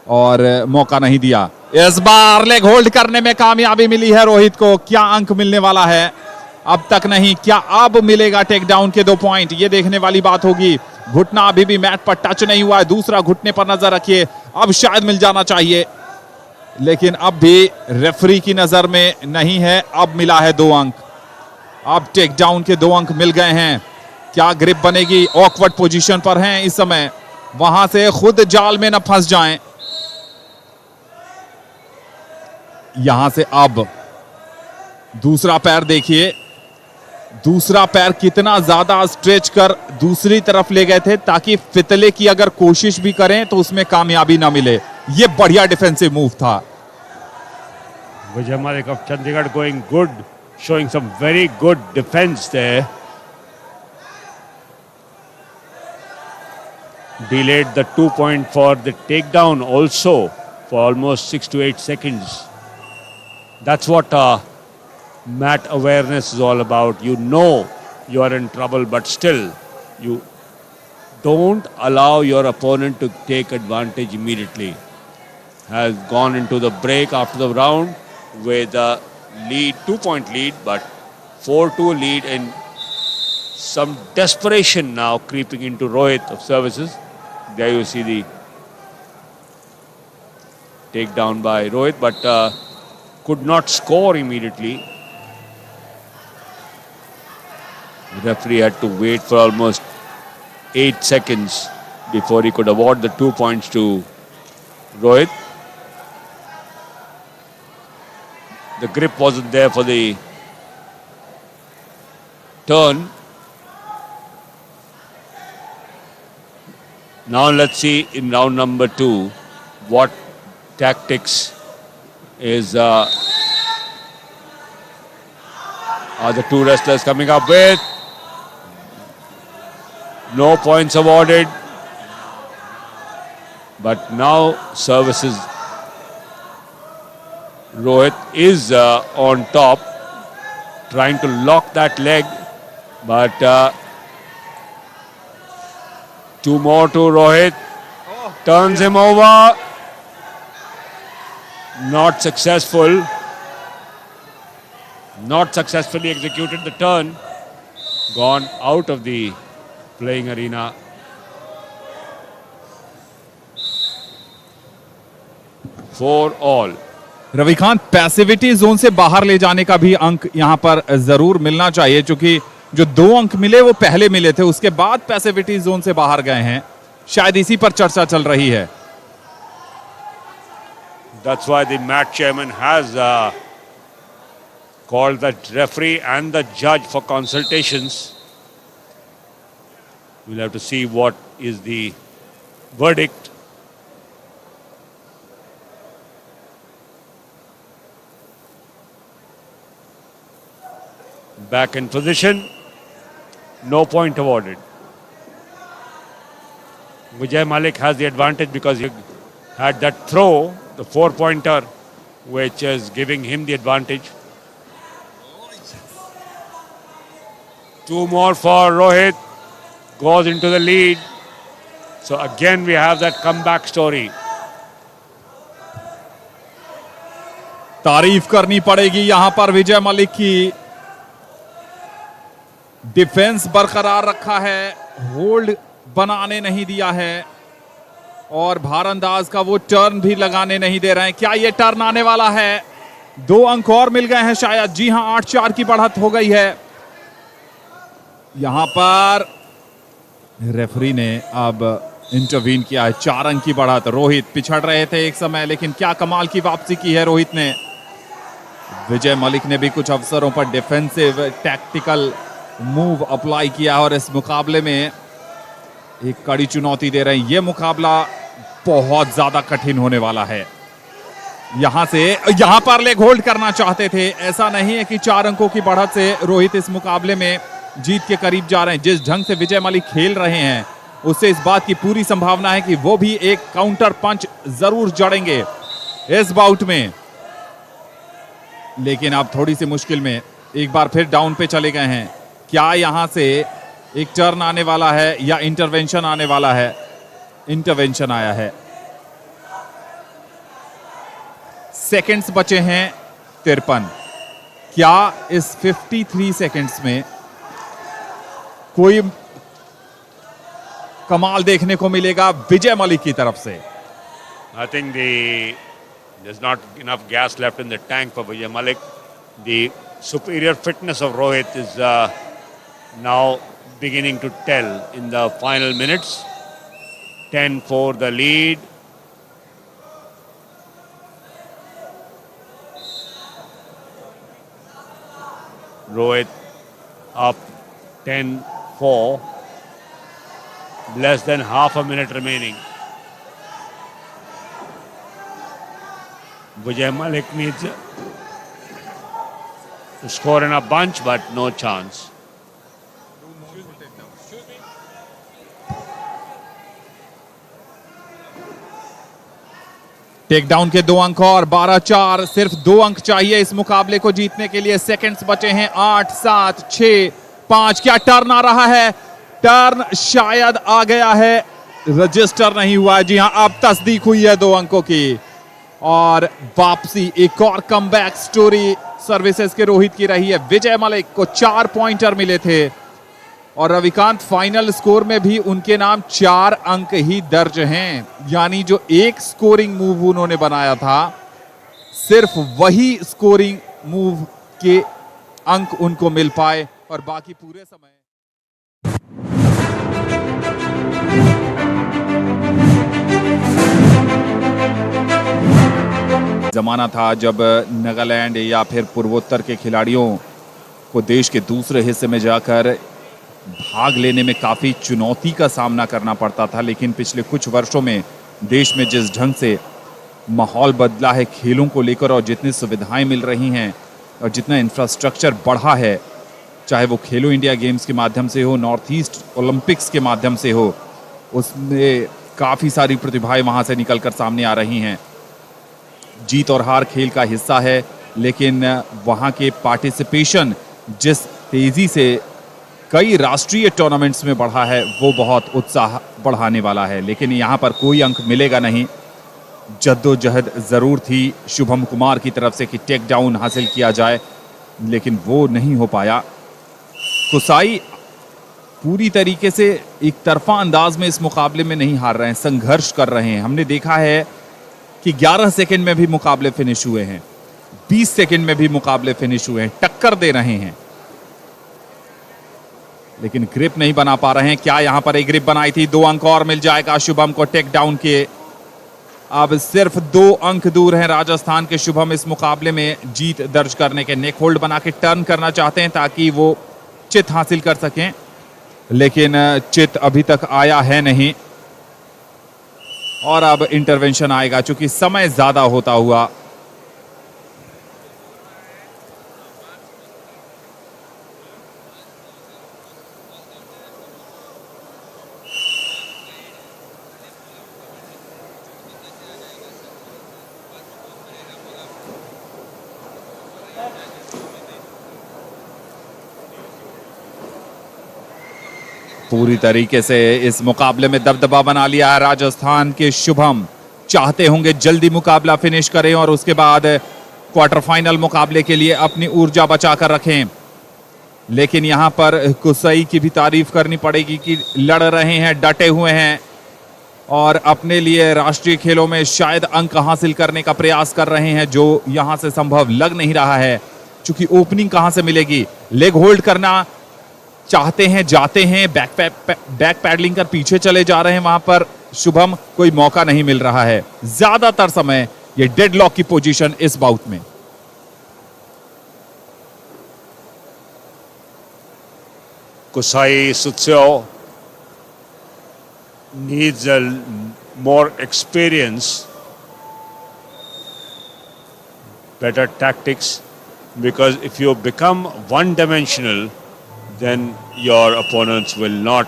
B: और मौका नहीं दिया। इस बार लेग होल्ड करने में कामयाबी मिली है रोहित को। क्या अंक मिलने वाला है? अब तक नहीं। क्या अब मिलेगा टेक डाउन के 2 पॉइंट? ये देखने वाली बात होगी। घुटना अभी भी मैट पर टच नहीं हुआ है, दूसरा घुटने पर नजर रखिए, अब शायद मिल जाना चाहिए, लेकिन अब भी रेफरी की नजर में नहीं है। अब मिला है 2 अंक, अब टेक डाउन के 2 अंक मिल गए हैं। क्या ग्रिप बनेगी? ऑकवर्ड पोजीशन पर हैं इस समय, वहां से खुद जाल में न फंस जाएं। यहां से अब दूसरा पैर देखिए, दूसरा पैर कितना ज्यादा स्ट्रेच कर दूसरी तरफ ले गए थे ताकि फितले की अगर कोशिश भी करें तो उसमें कामयाबी ना मिले। ये बढ़िया डिफेंसिव मूव था।
A: Vijay Malik of Chandigarh going good, showing some very good defense there. Delayed the 2 point for the takedown also for almost 6 to 8 seconds. That's what mat awareness is all about. You know you are in trouble, but still you don't allow your opponent to take advantage immediately. Has gone into the break after the round with a lead, 2-point lead, but 4-2 lead, and some desperation now creeping into Rohit of Services. There you see the takedown by Rohit, but could not score immediately. The referee had to wait for almost 8 seconds before he could award the 2 points to Rohit. The grip wasn't there for the turn. Now let's see in round number 2 what tactics is are the two wrestlers coming up with. No points awarded, but now Services Rohit is on top, trying to lock that leg, but 2 more to Rohit, turns him over, not successful. Not successfully executed the turn. Gone out of the playing arena. 4-all.
B: Ravikant, passivity zone से बाहर ले जाने का भी अंक यहां पर जरूर मिलना चाहिए, क्योंकि जो 2 अंक मिले वो पहले मिले थे, उसके बाद पैसिविटी जोन से बाहर गए हैं। शायद इसी पर चर्चा चल रही है।
A: That's why the match chairman has called the referee and the judge for consultations. We'll have to see what is the verdict. Back in position. No point awarded. Vijay Malik has the advantage because he had that throw, the 4-pointer, which is giving him the advantage. 2 more for Rohit. Goes into the lead. So again we have that comeback story.
B: तारीफ करनी पड़ेगी यहां पर विजय मलिक की। Defence बरकरार रखा है, hold बनाने नहीं दिया है और भारंदाज का वो टर्न भी लगाने नहीं दे रहे हैं। क्या ये टर्न आने वाला है? 2 अंक और मिल गए हैं शायद। जी हां, 8-4 की बढ़त हो गई है। यहां पर रेफरी ने अब इंटरवीन किया है। 4 अंक की बढ़त। रोहित पिछड़ रहे थे एक समय, लेकिन क्या कमाल की वापसी की है रोहित ने। विजय मलिक ने भी कुछ अवसरों पर डिफेंसिव टैक्टिकल मूव अप्लाई किया और इस मुकाबले में एक कड़ी चुनौती दे रहे हैं। यह मुकाबला बहुत ज्यादा कठिन होने वाला है। यहां से यहां पर लेग होल्ड करना चाहते थे। ऐसा नहीं है कि 4 अंकों की बढ़त से रोहित इस मुकाबले में जीत के करीब जा रहे हैं। जिस ढंग से विजय मलिक खेल रहे हैं उससे इस बात की पूरी संभावना है कि वो भी एक काउंटर पंच जरूर जड़ेंगे इस बाउट में। लेकिन अब थोड़ी सी मुश्किल में एक बार फिर डाउन पे चले गए हैं। क्या यहां से एक टर्न आने वाला है या इंटरवेंशन आने वाला है? इंटरवेंशन आया है। सेकंड्स बचे हैं 53। क्या इस 53 सेकंड्स में कोई कमाल देखने को मिलेगा विजय मलिक की तरफ से?
A: I think there's not enough gas left in the tank for Vijay Malik. The superior fitness of Rohit is now beginning to tell in the final minutes. 10-4 the lead. Rohit up 10-4. Less than half a minute remaining. Vijay Malik needs to score in a bunch, but no chance.
B: Take down K 2 अंक और 12-4। सिर्फ 2 अंक चाहिए इस मुकाबले को जीतने K लिए। Seconds बचे हैं 8, 7, 6, 5। क्या टर्न आ रहा है? टर्न शायद आ गया है, रजिस्टर नहीं हुआ है। जी हां, अब तस्दीक हुई है 2 अंकों की और वापसी। एक और कमबैक स्टोरी सर्विसेज के रोहित की रही है। विजय मलिक को 4 पॉइंटर मिले थे और रविकांत फाइनल स्कोर में भी उनके नाम 4 अंक ही दर्ज हैं। यानी जो एक स्कोरिंग मूव उन्होंने बनाया था, सिर्फ वही स्कोरिंग मूव के अंक उनको मिल पाए और बाकी पूरे समय जमाना था जब नागालैंड या फिर पूर्वोत्तर के खिलाड़ियों को देश के दूसरे हिस्से में जाकर भाग लेने में काफ़ी चुनौती का सामना करना पड़ता था। लेकिन पिछले कुछ वर्षों में देश में जिस ढंग से माहौल बदला है खेलों को लेकर और जितनी सुविधाएं मिल रही हैं और जितना इंफ्रास्ट्रक्चर बढ़ा है, चाहे वो खेलो इंडिया गेम्स के माध्यम से हो, नॉर्थ ईस्ट ओलंपिक्स के माध्यम से हो, उसमें काफ़ी सारी प्रतिभाएं वहां से निकलकर सामने आ रही हैं। जीत और हार खेल का हिस्सा है, लेकिन वहां के पार्टिसिपेशन जिस तेजी से कई राष्ट्रीय टूर्नामेंट्स में बढ़ा है वो बहुत उत्साह बढ़ाने वाला है। लेकिन यहां पर कोई अंक मिलेगा नहीं। जद्दोजहद जरूर थी शुभम कुमार की तरफ से कि टेक डाउन हासिल किया जाए। लेकिन वो नहीं हो पाया। कुसाई पूरी तरीके से एक तरफा अंदाज में इस मुकाबले में नहीं हार रहे हैं, संघर्ष कर रहे हैं। हमने देखा है कि 11 सेकंड में भी मुकाबले फिनिश हुए हैं, 20 सेकंड में भी मुकाबले फिनिश हुए हैं, टक्कर दे रहे हैं लेकिन ग्रिप नहीं बना पा रहे हैं। क्या यहां पर एक ग्रिप बनाई थी, 2 अंक और मिल जाएगा शुभम को टेक डाउन के। अब सिर्फ 2 अंक दूर हैं राजस्थान के शुभम इस मुकाबले में जीत दर्ज करने के। नेक होल्ड बना के टर्न करना चाहते हैं ताकि वो चित हासिल कर सकें, लेकिन चित अभी तक आया है नहीं और अब इंटरवेंशन आएगा चूंकि समय ज्यादा होता हुआ। पूरी तरीके से इस मुकाबले में दबदबा बना लिया है राजस्थान के शुभम। चाहते होंगे जल्दी मुकाबला फिनिश करें और उसके बाद क्वार्टर फाइनल मुकाबले के लिए अपनी ऊर्जा बचाकर रखें, लेकिन यहां पर कुसई की भी तारीफ करनी पड़ेगी कि लड़ रहे हैं, डटे हुए हैं और अपने लिए राष्ट्रीय खेलों में शायद अंक हासिल करने का प्रयास कर रहे हैं, जो यहां से संभव लग नहीं रहा है क्योंकि ओपनिंग कहां से मिलेगी। लेग होल्ड करना चाहते हैं, जाते हैं, बैक पैडलिंग कर पीछे चले जा रहे हैं, वहां पर शुभम कोई मौका नहीं मिल रहा है। ज्यादातर समय ये डेडलॉक की पोजीशन इस बाउट में।
A: Kusai Sutso needs a more experience, better tactics, because if you become one-dimensional, then your opponents will not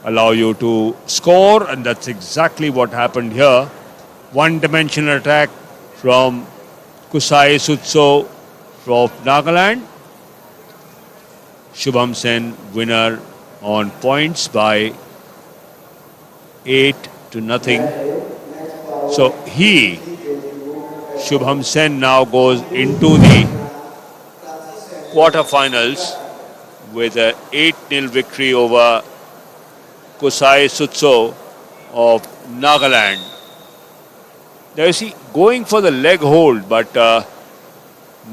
A: allow you to score, and that's exactly what happened here. One-dimensional attack from Kusai Sutso of Nagaland. Shubham Sen winner on points by 8-0. So he, Shubham Sen, now goes into the quarterfinals with a 8-0 victory over Kusai Sutso of Nagaland. Now you see, going for the leg hold, but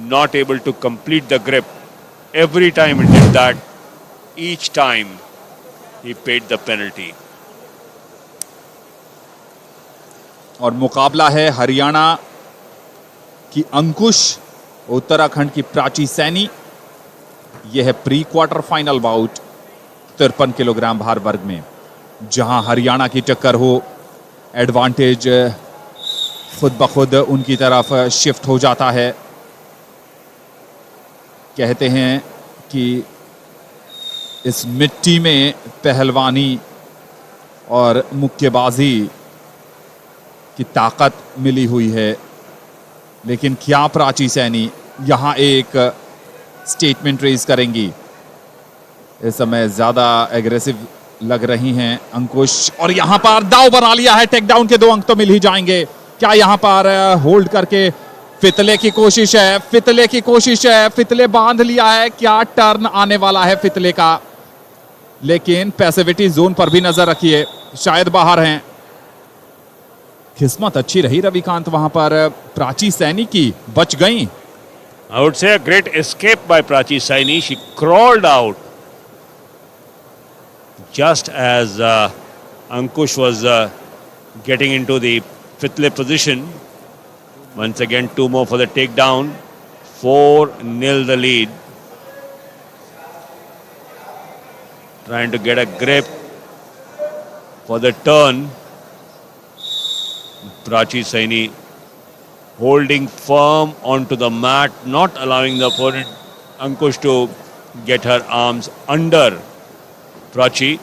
A: not able to complete the grip. Every time he did that, each time he paid the penalty.
B: और मुकाबला है हरियाणा की अंकुश, उत्तराखंड की प्राची सैनी। यह है pre quarter final bout 53 kilogram भार वर्ग में, जहां हरियाणा की टक्कर हो, एडवांटेज खुद ब खुद उनकी तरफ शिफ्ट हो जाता है। कहते हैं कि इस मिट्टी में पहलवानी और मुक्केबाजी की ताकत मिली हुई है, लेकिन क्या प्राची सैनी यहां एक स्टेटमेंट रेज करेंगी? इस समय ज्यादा एग्रेसिव लग रही हैं अंकुश, और यहां पर दाव बना लिया है। टेक डाउन के 2 अंक तो मिल ही जाएंगे। क्या यहां पर होल्ड करके फितले की कोशिश है, फितले की कोशिश है, फितले बांध लिया है। क्या टर्न आने वाला है फितले का, लेकिन पैसिविटी जोन पर भी नजर रखिए, शायद बाहर हैं। किस्मत अच्छी रही रविकांत वहां पर प्राची सैनी की, बच गई।
A: I would say a great escape by Prachi Saini. She crawled out just as Ankush was getting into the fitle position. Once again, 2 more for the takedown. 4-0 the lead. Trying to get a grip for the turn. Prachi Saini holding firm onto the mat, not allowing the opponent Ankush to get her arms under Prachi.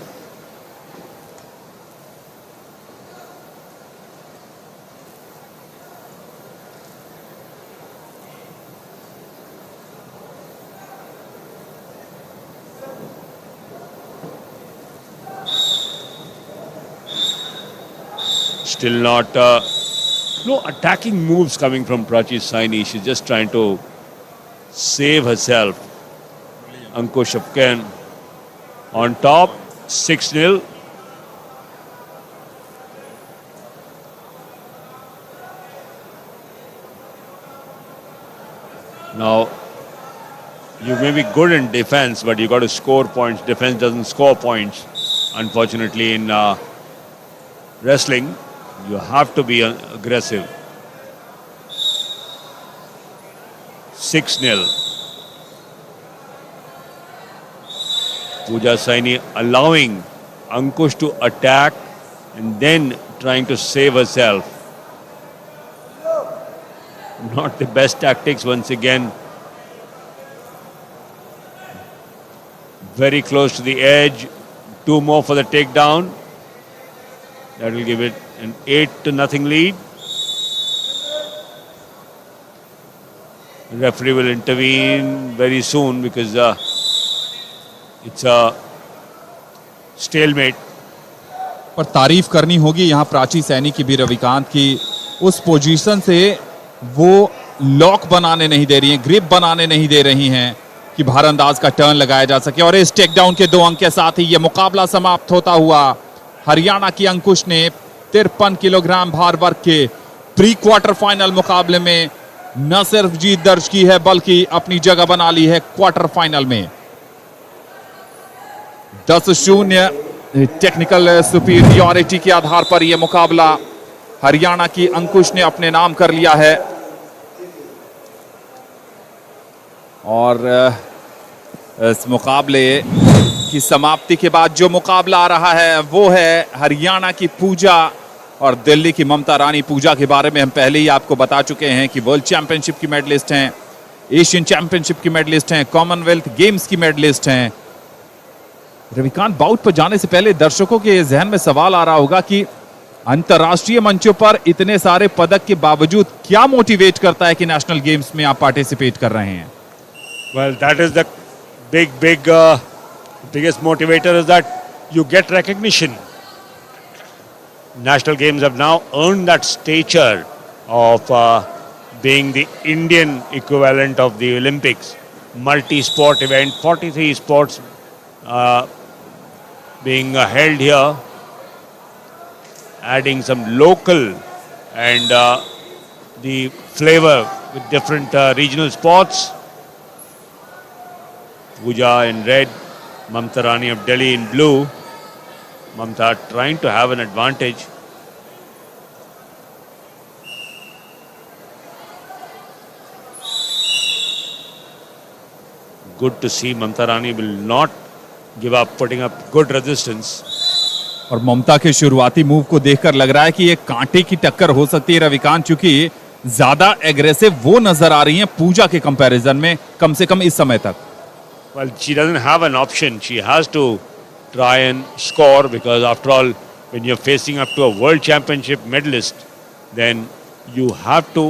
A: Still not, no attacking moves coming from Prachi Saini. She's just trying to save herself. Ankush Afghan on top, 6-0. Now, you may be good in defense, but you got to score points. Defense doesn't score points, unfortunately, in wrestling. You have to be aggressive. 6-0. Pooja Saini allowing Ankush to attack and then trying to save herself. Not the best tactics once again. Very close to the edge. Two more for the takedown. That will give it an 8-0 lead. The referee will intervene very soon because it's a stalemate.
B: पर तारीफ करनी होगी यहां प्राची सैनी की भी, रविकांत की उस position से वो lock बनाने नहीं दे रही हैं, ग्रिप बनाने नहीं दे रही हैं कि भारंदाज का टर्न लगाया जा सके। और इस टेक डाउन के 2 अंक के साथ ही ये मुकाबला समाप्त होता हुआ हरियाणा की अंकुश ने 53 किलोग्राम भार वर्ग के प्री क्वार्टर फाइनल मुकाबले में न सिर्फ जीत दर्ज की है बल्कि अपनी जगह बना ली है क्वार्टर फाइनल में। 10-0 टेक्निकल सुपीरियॉरिटी के आधार पर यह मुकाबला हरियाणा की अंकुश ने अपने नाम कर लिया है। और इस मुकाबले की समाप्ति के बाद जो मुकाबला आ रहा है वो है हरियाणा की पूजा और दिल्ली की ममता रानी। पूजा के बारे में हम पहले ही आपको बता चुके हैं कि वर्ल्ड चैंपियनशिप की मेडलिस्ट हैं, एशियन चैंपियनशिप की मेडलिस्ट हैं, कॉमनवेल्थ गेम्स की मेडलिस्ट हैं। रविकांत, बाउट पर जाने से पहले दर्शकों के जहन में सवाल आ रहा होगा कि अंतर्राष्ट्रीय मंचों पर इतने सारे पदक के बावजूद क्या मोटिवेट करता है कि नेशनल गेम्स में आप पार्टिसिपेट कर रहे हैं?
A: Well, that is the biggest motivator, is that you get recognition. National Games have now earned that stature of being the Indian equivalent of the Olympics. Multi-sport event, 43 sports being held here, adding some local and the flavor with different regional sports. Pooja in red, Mamta Rani of Delhi in blue. Mamta trying to have an advantage. Good to see Mamta Rani will not give up, putting up good resistance.
B: Aur Mamata K शुरुआती move को देखकर लग रहा है कि ये कांटे की टक्कर हो सकती है रविकांत, क्योंकि ज्यादा एग्रेसिव वो नजर आ रही हैं पूजा के कंपैरिजन में, कम से कम इस समय तक।
A: Well, she doesn't have an option. She has to try and score because, after all, when you're facing up to a world championship medalist, then you have to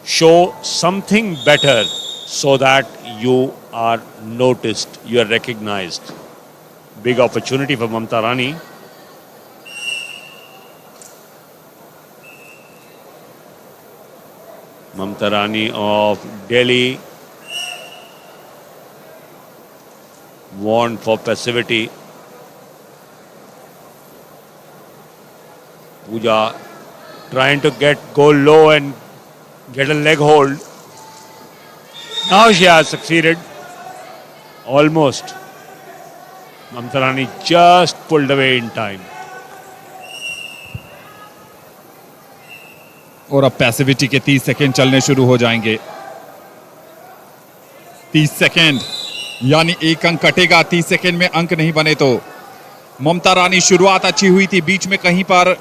A: show something better so that you are noticed, you are recognized. Big opportunity for Mamta Rani. Mamta Rani of Delhi warned for passivity. Pooja trying to go low and get a leg hold. Now she has succeeded. Almost. Mamta Rani just pulled away in time.
B: और अब passivity K 30 second चलने शुरू हो जाएंगे। 30 second यानी एक अंक कटेगा। 30 second में अंक नहीं बने तो। ममता रानी शुरुआत अच्छी हुई थी, बीच में कहीं पर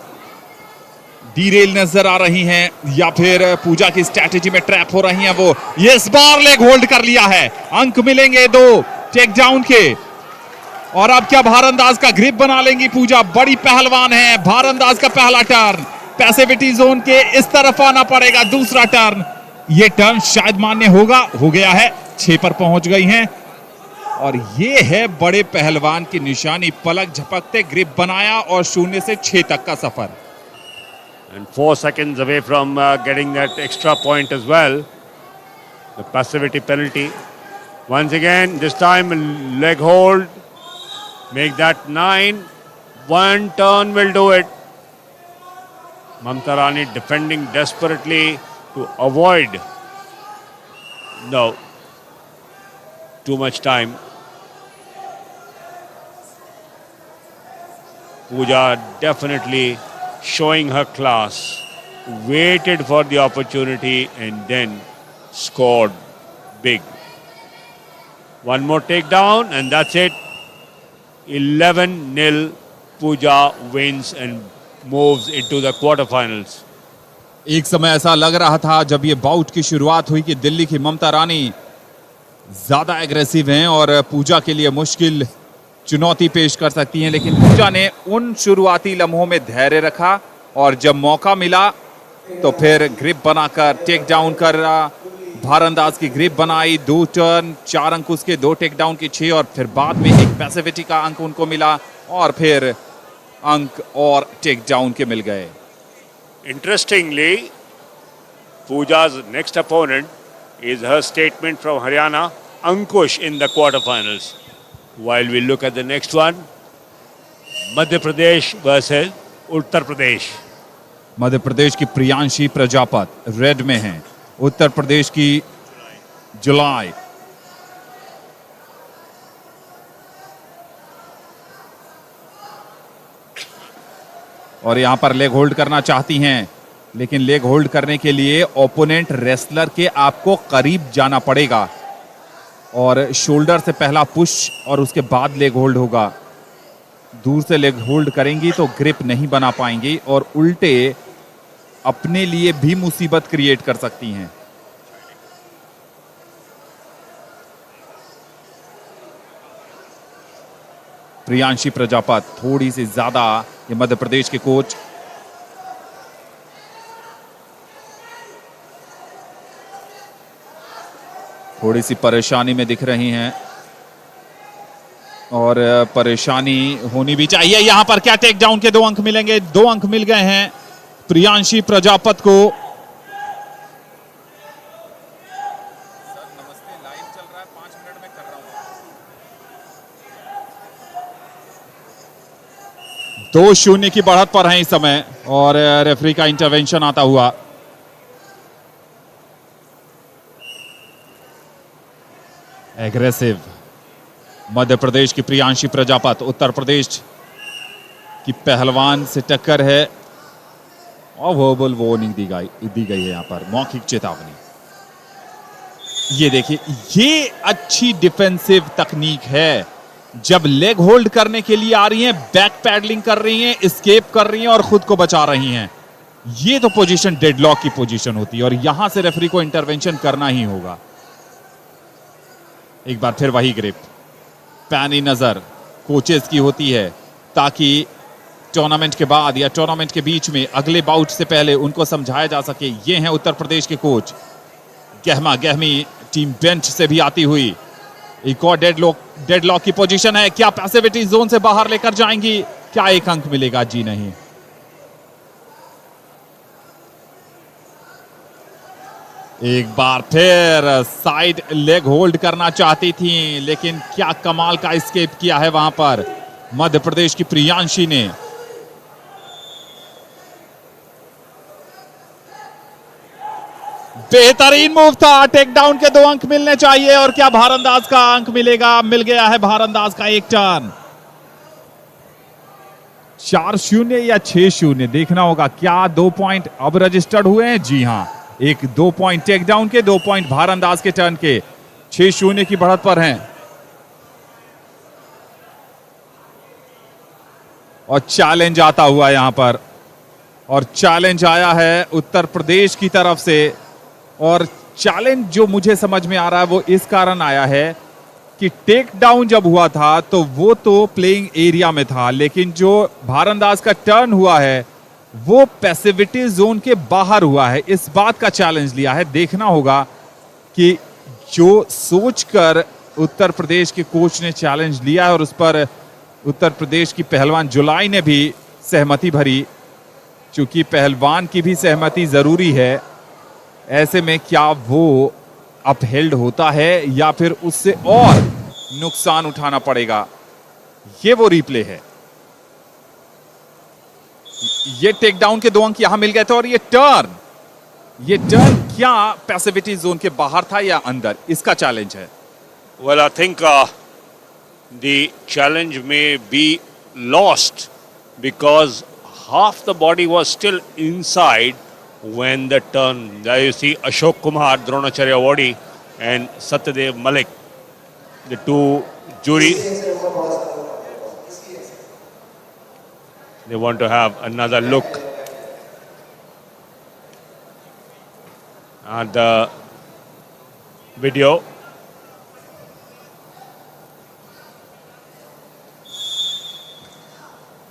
B: डीरेल नजर आ रही हैं या फिर पूजा की स्ट्रैटेजी में ट्रैप हो रही हैं वो। ये इस बार लेग होल्ड कर लिया है, अंक मिलेंगे 2 टेक डाउन के। और अब क्या भारंदाज का ग्रिप बना लेंगी पूजा? बड़ी पहलवान है। भारंदाज का पहला टर्न, पैसिविटी जोन के इस तरफ आना पड़ेगा। दूसरा टर्न, ये टर्न शायद मान्य होगा, हो गया है। 6 पर पहुंच गई हैं और ये है बड़े पहलवान की निशानी, पलक झपकते ग्रिप बनाया और 0 से 6 तक का सफर।
A: And 4 seconds away from getting that extra point as well. The passivity penalty. Once again, this time leg hold. Make that 9. One turn will do it. Mamta Rani defending desperately to avoid. No. Too much time. Pooja definitely showing her class. Waited for the opportunity and then scored big. One more takedown and that's it. 11-0. Pooja wins and moves into the quarterfinals.
B: एक समय ऐसा लग रहा था जब ये bought की शुरुआत हुई कि दिल्ली की ममता रानी ज्यादा एग्रेसिव हैं और पूजा के लिए मुश्किल चुनौती पेश कर सकती हैं, लेकिन पूजा ने उन शुरुआती लम्हों में धैर्य रखा और जब मौका मिला तो फिर ग्रिप बनाकर टेक डाउन कर भारंदाज की ग्रिप बनाई। दो टर्न, चार अंक उसके, दो टेक डाउन के छह और फिर बाद में एक पैसिविटी का अंक उनको मिला और फिर अंक और टेक डाउन के मिल गए।
A: Interestingly, Pooja's next opponent is her statemate from Haryana, Ankush, in the quarterfinals. While we look at the next one, Madhya Pradesh versus Uttar Pradesh.
B: Madhya Pradesh की Priyanshi Prajapat red में हैं, उत्तर प्रदेश की जुलाई। और यहां पर leg hold करना चाहती हैं, लेकिन लेग होल्ड करने के लिए ओपोनेंट रेसलर के आपको करीब जाना पड़ेगा और शोल्डर से पहला पुश और उसके बाद लेग होल्ड होगा। दूर से लेग होल्ड करेंगी तो ग्रिप नहीं बना पाएंगी और उल्टे अपने लिए भी मुसीबत क्रिएट कर सकती हैं। प्रियांशी प्रजापत थोड़ी सी ज्यादा, ये मध्य प्रदेश के कोच थोड़ी सी परेशानी में दिख रही हैं और परेशानी होनी भी चाहिए। यहां पर क्या टेक डाउन के दो अंक मिलेंगे? दो अंक मिल गए हैं प्रियांशी प्रजापत को।
C: सर नमस्ते, लाइव चल रहा है, 5 मिनट में कर रहा हूँ।
B: 2-0 की बढ़त पर हैं इस समय और रेफरी का इंटरवेंशन आता हुआ। एग्रेसिव मध्य प्रदेश की प्रियांशी प्रजापत, उत्तर प्रदेश की पहलवान से टक्कर है और वर्बल वार्निंग दी गई है यहां पर, मौखिक चेतावनी। ये देखिए, ये अच्छी डिफेंसिव तकनीक है। जब लेग होल्ड करने के लिए आ रही हैं, बैक पैडलिंग कर रही हैं, एस्केप कर रही हैं और खुद को बचा रही हैं। ये तो पोजीशन डेडलॉक की पोजीशन होती है और यहां से रेफरी को इंटरवेंशन करना ही होगा। एक बार फिर वही ग्रिप, पैनी नजर कोचेस की होती है ताकि टूर्नामेंट के बाद या टूर्नामेंट के बीच में अगले बाउट से पहले उनको समझाया जा सके। ये हैं उत्तर प्रदेश के कोच। गहमा गहमी टीम बेंच से भी आती हुई। एक और डेडलॉक, डेडलॉक की पोजीशन है। क्या पैसिविटी जोन से बाहर लेकर जाएंगी? क्या एक अंक मिलेगा? जी नहीं। एक बार फिर साइड लेग होल्ड करना चाहती थी, लेकिन क्या कमाल का एस्केप किया है वहां पर मध्य प्रदेश की प्रियांशी ने। बेहतरीन मूव था। टेक डाउन के दो अंक मिलने चाहिए और क्या भारंदाज का अंक मिलेगा? मिल गया है भारंदाज का एक टर्न। 4-0 या 6-0 देखना होगा। क्या दो पॉइंट अब रजिस्टर्ड हुए हैं? जी हां, एक दो पॉइंट टेक डाउन के, दो पॉइंट भारंदाज के टर्न के। 6-0 की बढ़त पर हैं और चैलेंज आता हुआ यहां पर और चैलेंज आया है उत्तर प्रदेश की तरफ से और चैलेंज जो मुझे समझ में आ रहा है वो इस कारण आया है कि टेक डाउन जब हुआ था तो वो तो प्लेइंग एरिया में था, लेकिन जो भारंदाज का टर्न हुआ है वो पैसिविटी जोन के बाहर हुआ है। इस बात का चैलेंज लिया है। देखना होगा कि जो सोचकर उत्तर प्रदेश के कोच ने चैलेंज लिया है और उस पर उत्तर प्रदेश की पहलवान जुलाई ने भी सहमति भरी, चूंकि पहलवान की भी सहमति जरूरी है, ऐसे में क्या वो अपहेल्ड होता है या फिर उससे और नुकसान उठाना पड़ेगा। ये वो रिप्ले है। ये टेक डाउन के 2 अंक यहां मिल गए थे और ये टर्न क्या पैसिविटी जोन के बाहर था या अंदर, इसका चैलेंज है।
A: Well, I think the challenge may be lost because half the body was still inside when the turn. There you see Ashok Kumar, Dronacharya awardee, and Satyadev Malik, the two jury. They want to have another look at the video.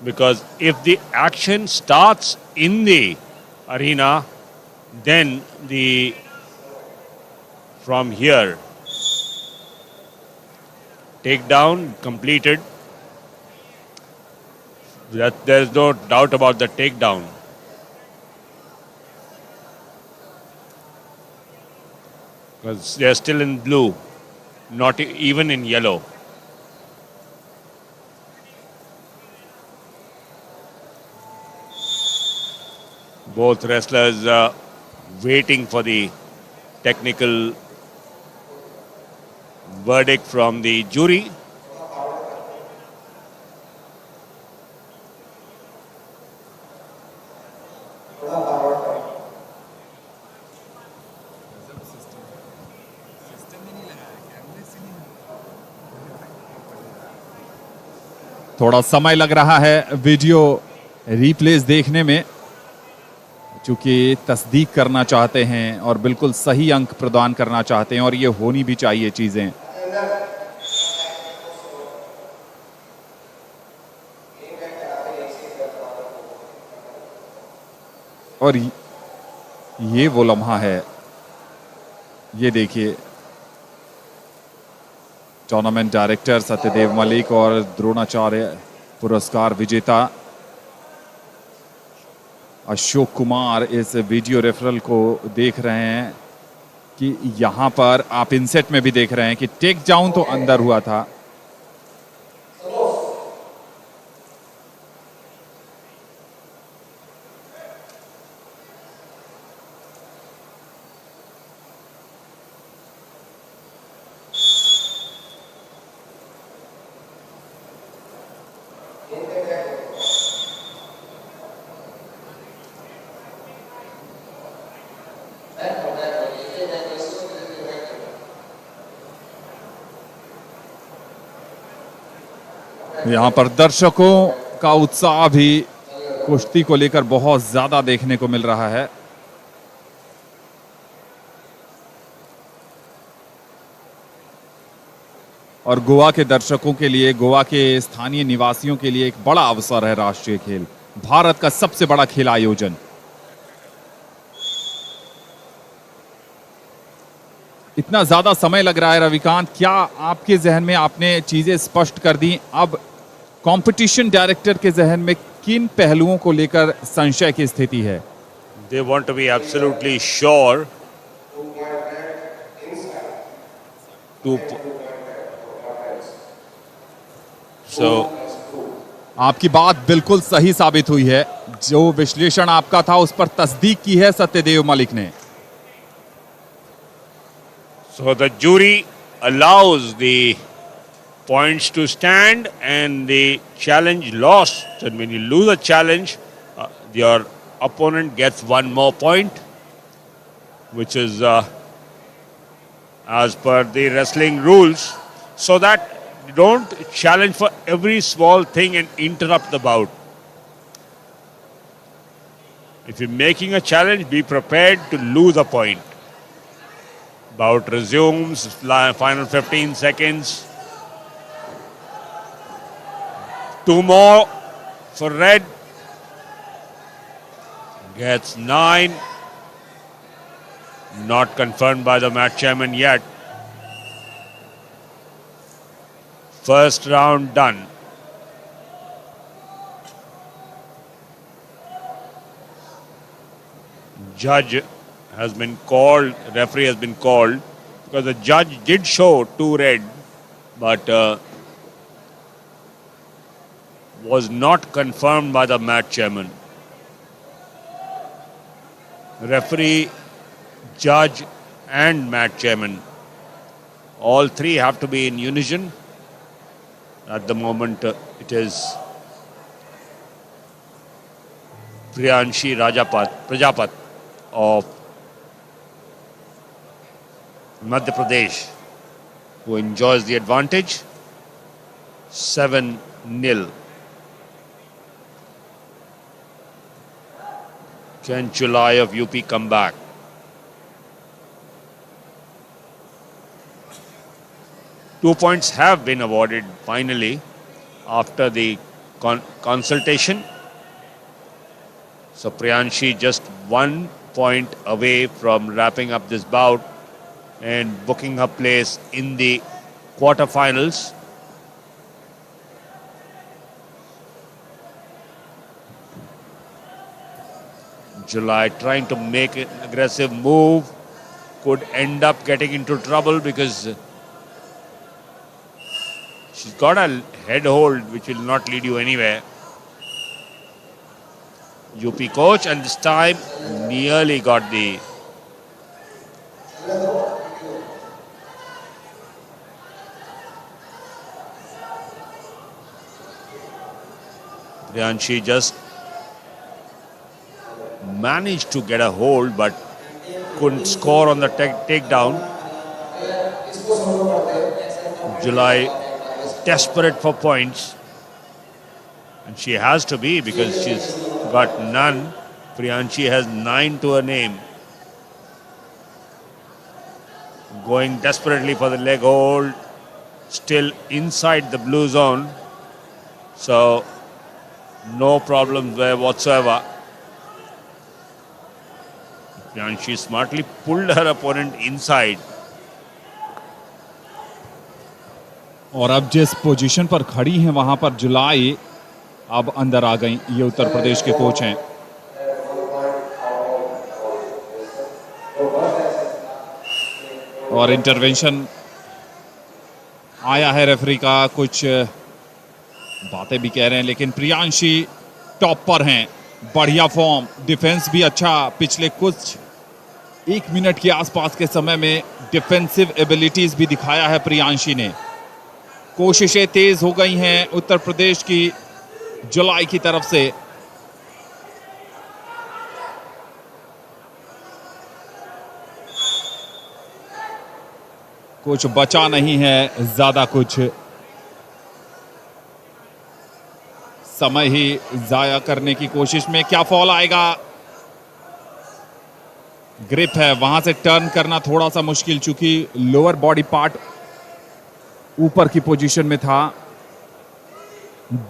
A: Because if the action starts in the arena, then the from here takedown completed. That there is no doubt about the takedown. Because they are still in blue, not even in yellow. Both wrestlers waiting for the technical verdict from the jury.
B: थोड़ा समय लग रहा है video replace देखने में, चूंकि तस्दीक करना चाहते हैं और बिल्कुल सही अंक प्रदान करना चाहते हैं, और ये होनी भी चाहिए चीजें। और ये वो लम्हा है, ये देखिए टूर्नामेंट डायरेक्टर सत्यदेव मलिक और द्रोणाचार्य पुरस्कार विजेता अशोक कुमार इस वीडियो रेफरल को देख रहे हैं कि यहां पर आप इनसेट में भी देख रहे हैं कि टेक डाउन तो अंदर हुआ था। यहां पर दर्शकों का उत्साह भी कुश्ती को लेकर बहुत ज्यादा देखने को मिल रहा है। और गोवा के दर्शकों के लिए, गोवा के स्थानीय निवासियों के लिए एक बड़ा अवसर है राष्ट्रीय खेल, भारत का सबसे बड़ा खेल आयोजन। इतना ज्यादा समय लग रहा है रविकांत, क्या आपके जहन में आपने चीजें स्पष्ट कर दी? अब कंपटीशन डायरेक्टर के जहन में किन पहलुओं को लेकर संशय की स्थिति है?
A: They want to be absolutely sure to so
B: आपकी बात बिल्कुल सही साबित हुई है, जो विश्लेषण आपका था उस पर तस्दीक की है सत्यदेव मलिक ने।
A: So the jury allows the points to stand and the challenge lost. And when you lose a challenge, your opponent gets one more point, which is as per the wrestling rules, so that you don't challenge for every small thing and interrupt the bout. If you're making a challenge, be prepared to lose a point. Bout resumes, final 15 seconds. Two more for red. Gets 9. Not confirmed by the match chairman yet. First round done. Judge has been called, referee has been called. Because the judge did show 2 red, but was not confirmed by the match chairman. Referee, judge, and match chairman, all three have to be in unison. At the moment, it is Priyanshi Prajapat of Madhya Pradesh who enjoys the advantage. 7-0. Can July of UP come back? 2 points have been awarded finally after the consultation. So Priyanshi just 1 point away from wrapping up this bout and booking her place in the quarterfinals. July trying to make an aggressive move, could end up getting into trouble because she's got a head hold which will not lead you anywhere. UP coach, and this time nearly got the Priyanshi just managed to get a hold but couldn't score on the takedown. July desperate for points, and she has to be because she's got none. Priyanshi has 9 to her name. Going desperately for the leg hold, still inside the blue zone, so no problems there whatsoever. Priyanshi smartly pulled her opponent inside.
B: और अब जिस position पर खड़ी हैं वहां पर जुलाई अब अंदर आ गई। ये उत्तर प्रदेश के कोच हैं। और इंटरवेंशन आया है रेफरी का, कुछ बातें भी कह रहे हैं, लेकिन प्रियांशी टॉप पर हैं। बढ़िया फॉर्म, डिफेंस भी अच्छा। पिछले कुछ 1 मिनट के आसपास के समय में डिफेंसिव एबिलिटीज भी दिखाया है प्रियांशी ने। कोशिशें तेज हो गई हैं उत्तर प्रदेश की जुलाई की तरफ से। कुछ बचा नहीं है ज्यादा, कुछ समय ही जाया करने की कोशिश में। क्या फॉल आएगा? ग्रिप है, वहां से टर्न करना थोड़ा सा मुश्किल, चूंकि लोअर बॉडी पार्ट ऊपर की पोजीशन में था।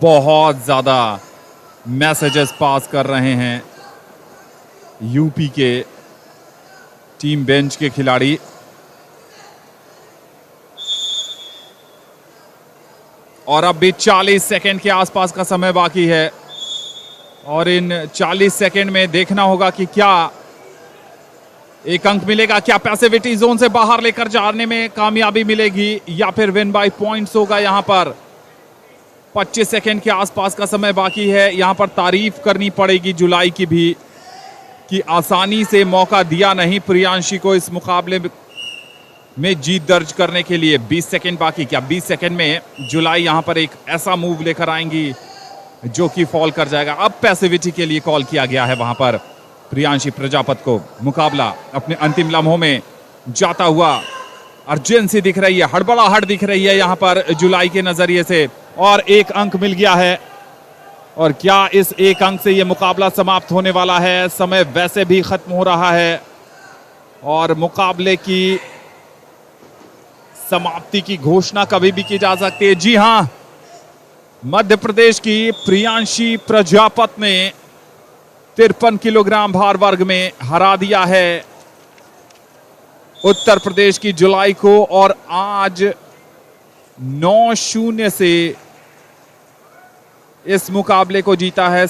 B: बहुत ज्यादा मैसेजेस पास कर रहे हैं UP K team bench K खिलाड़ी। और अब भी 40 सेकंड के आसपास का समय बाकी है और इन 40 सेकंड में देखना होगा कि क्या एक अंक मिलेगा, क्या पैसिविटी जोन से बाहर लेकर जाने में कामयाबी मिलेगी या फिर विन बाय पॉइंट्स होगा। यहां पर 25 सेकंड के आसपास का समय बाकी है। यहां पर तारीफ करनी पड़ेगी जुलाई की भी कि आसानी से मौका दिया नहीं प्रियांशी को इस मुकाबले में जीत दर्ज करने के लिए। 20 सेकंड बाकी, क्या 20 सेकंड में जुलाई यहां पर एक ऐसा मूव लेकर आएंगी जो कि फॉल कर जाएगा? अब पैसिविटी के लिए कॉल किया गया है वहां पर प्रियांशी प्रजापत को। मुकाबला अपने अंतिम लम्हों में जाता हुआ, अर्जेंसी दिख रही है, हड़बड़ाहट दिख रही है यहां पर जुलाई के नजरिए से। और एक अंक मिल गया है और क्या इस एक अंक से यह मुकाबला समाप्त होने वाला है? समय वैसे भी खत्म हो रहा है और मुकाबले की समाप्ति की घोषणा कभी भी की जा सकती है। जी हां, मध्य प्रदेश की प्रियांशी प्रजापत ने 53 किलोग्राम भार वर्ग में हरा दिया है उत्तर प्रदेश की जुलाई को और आज 9-0 से इस मुकाबले को जीता है।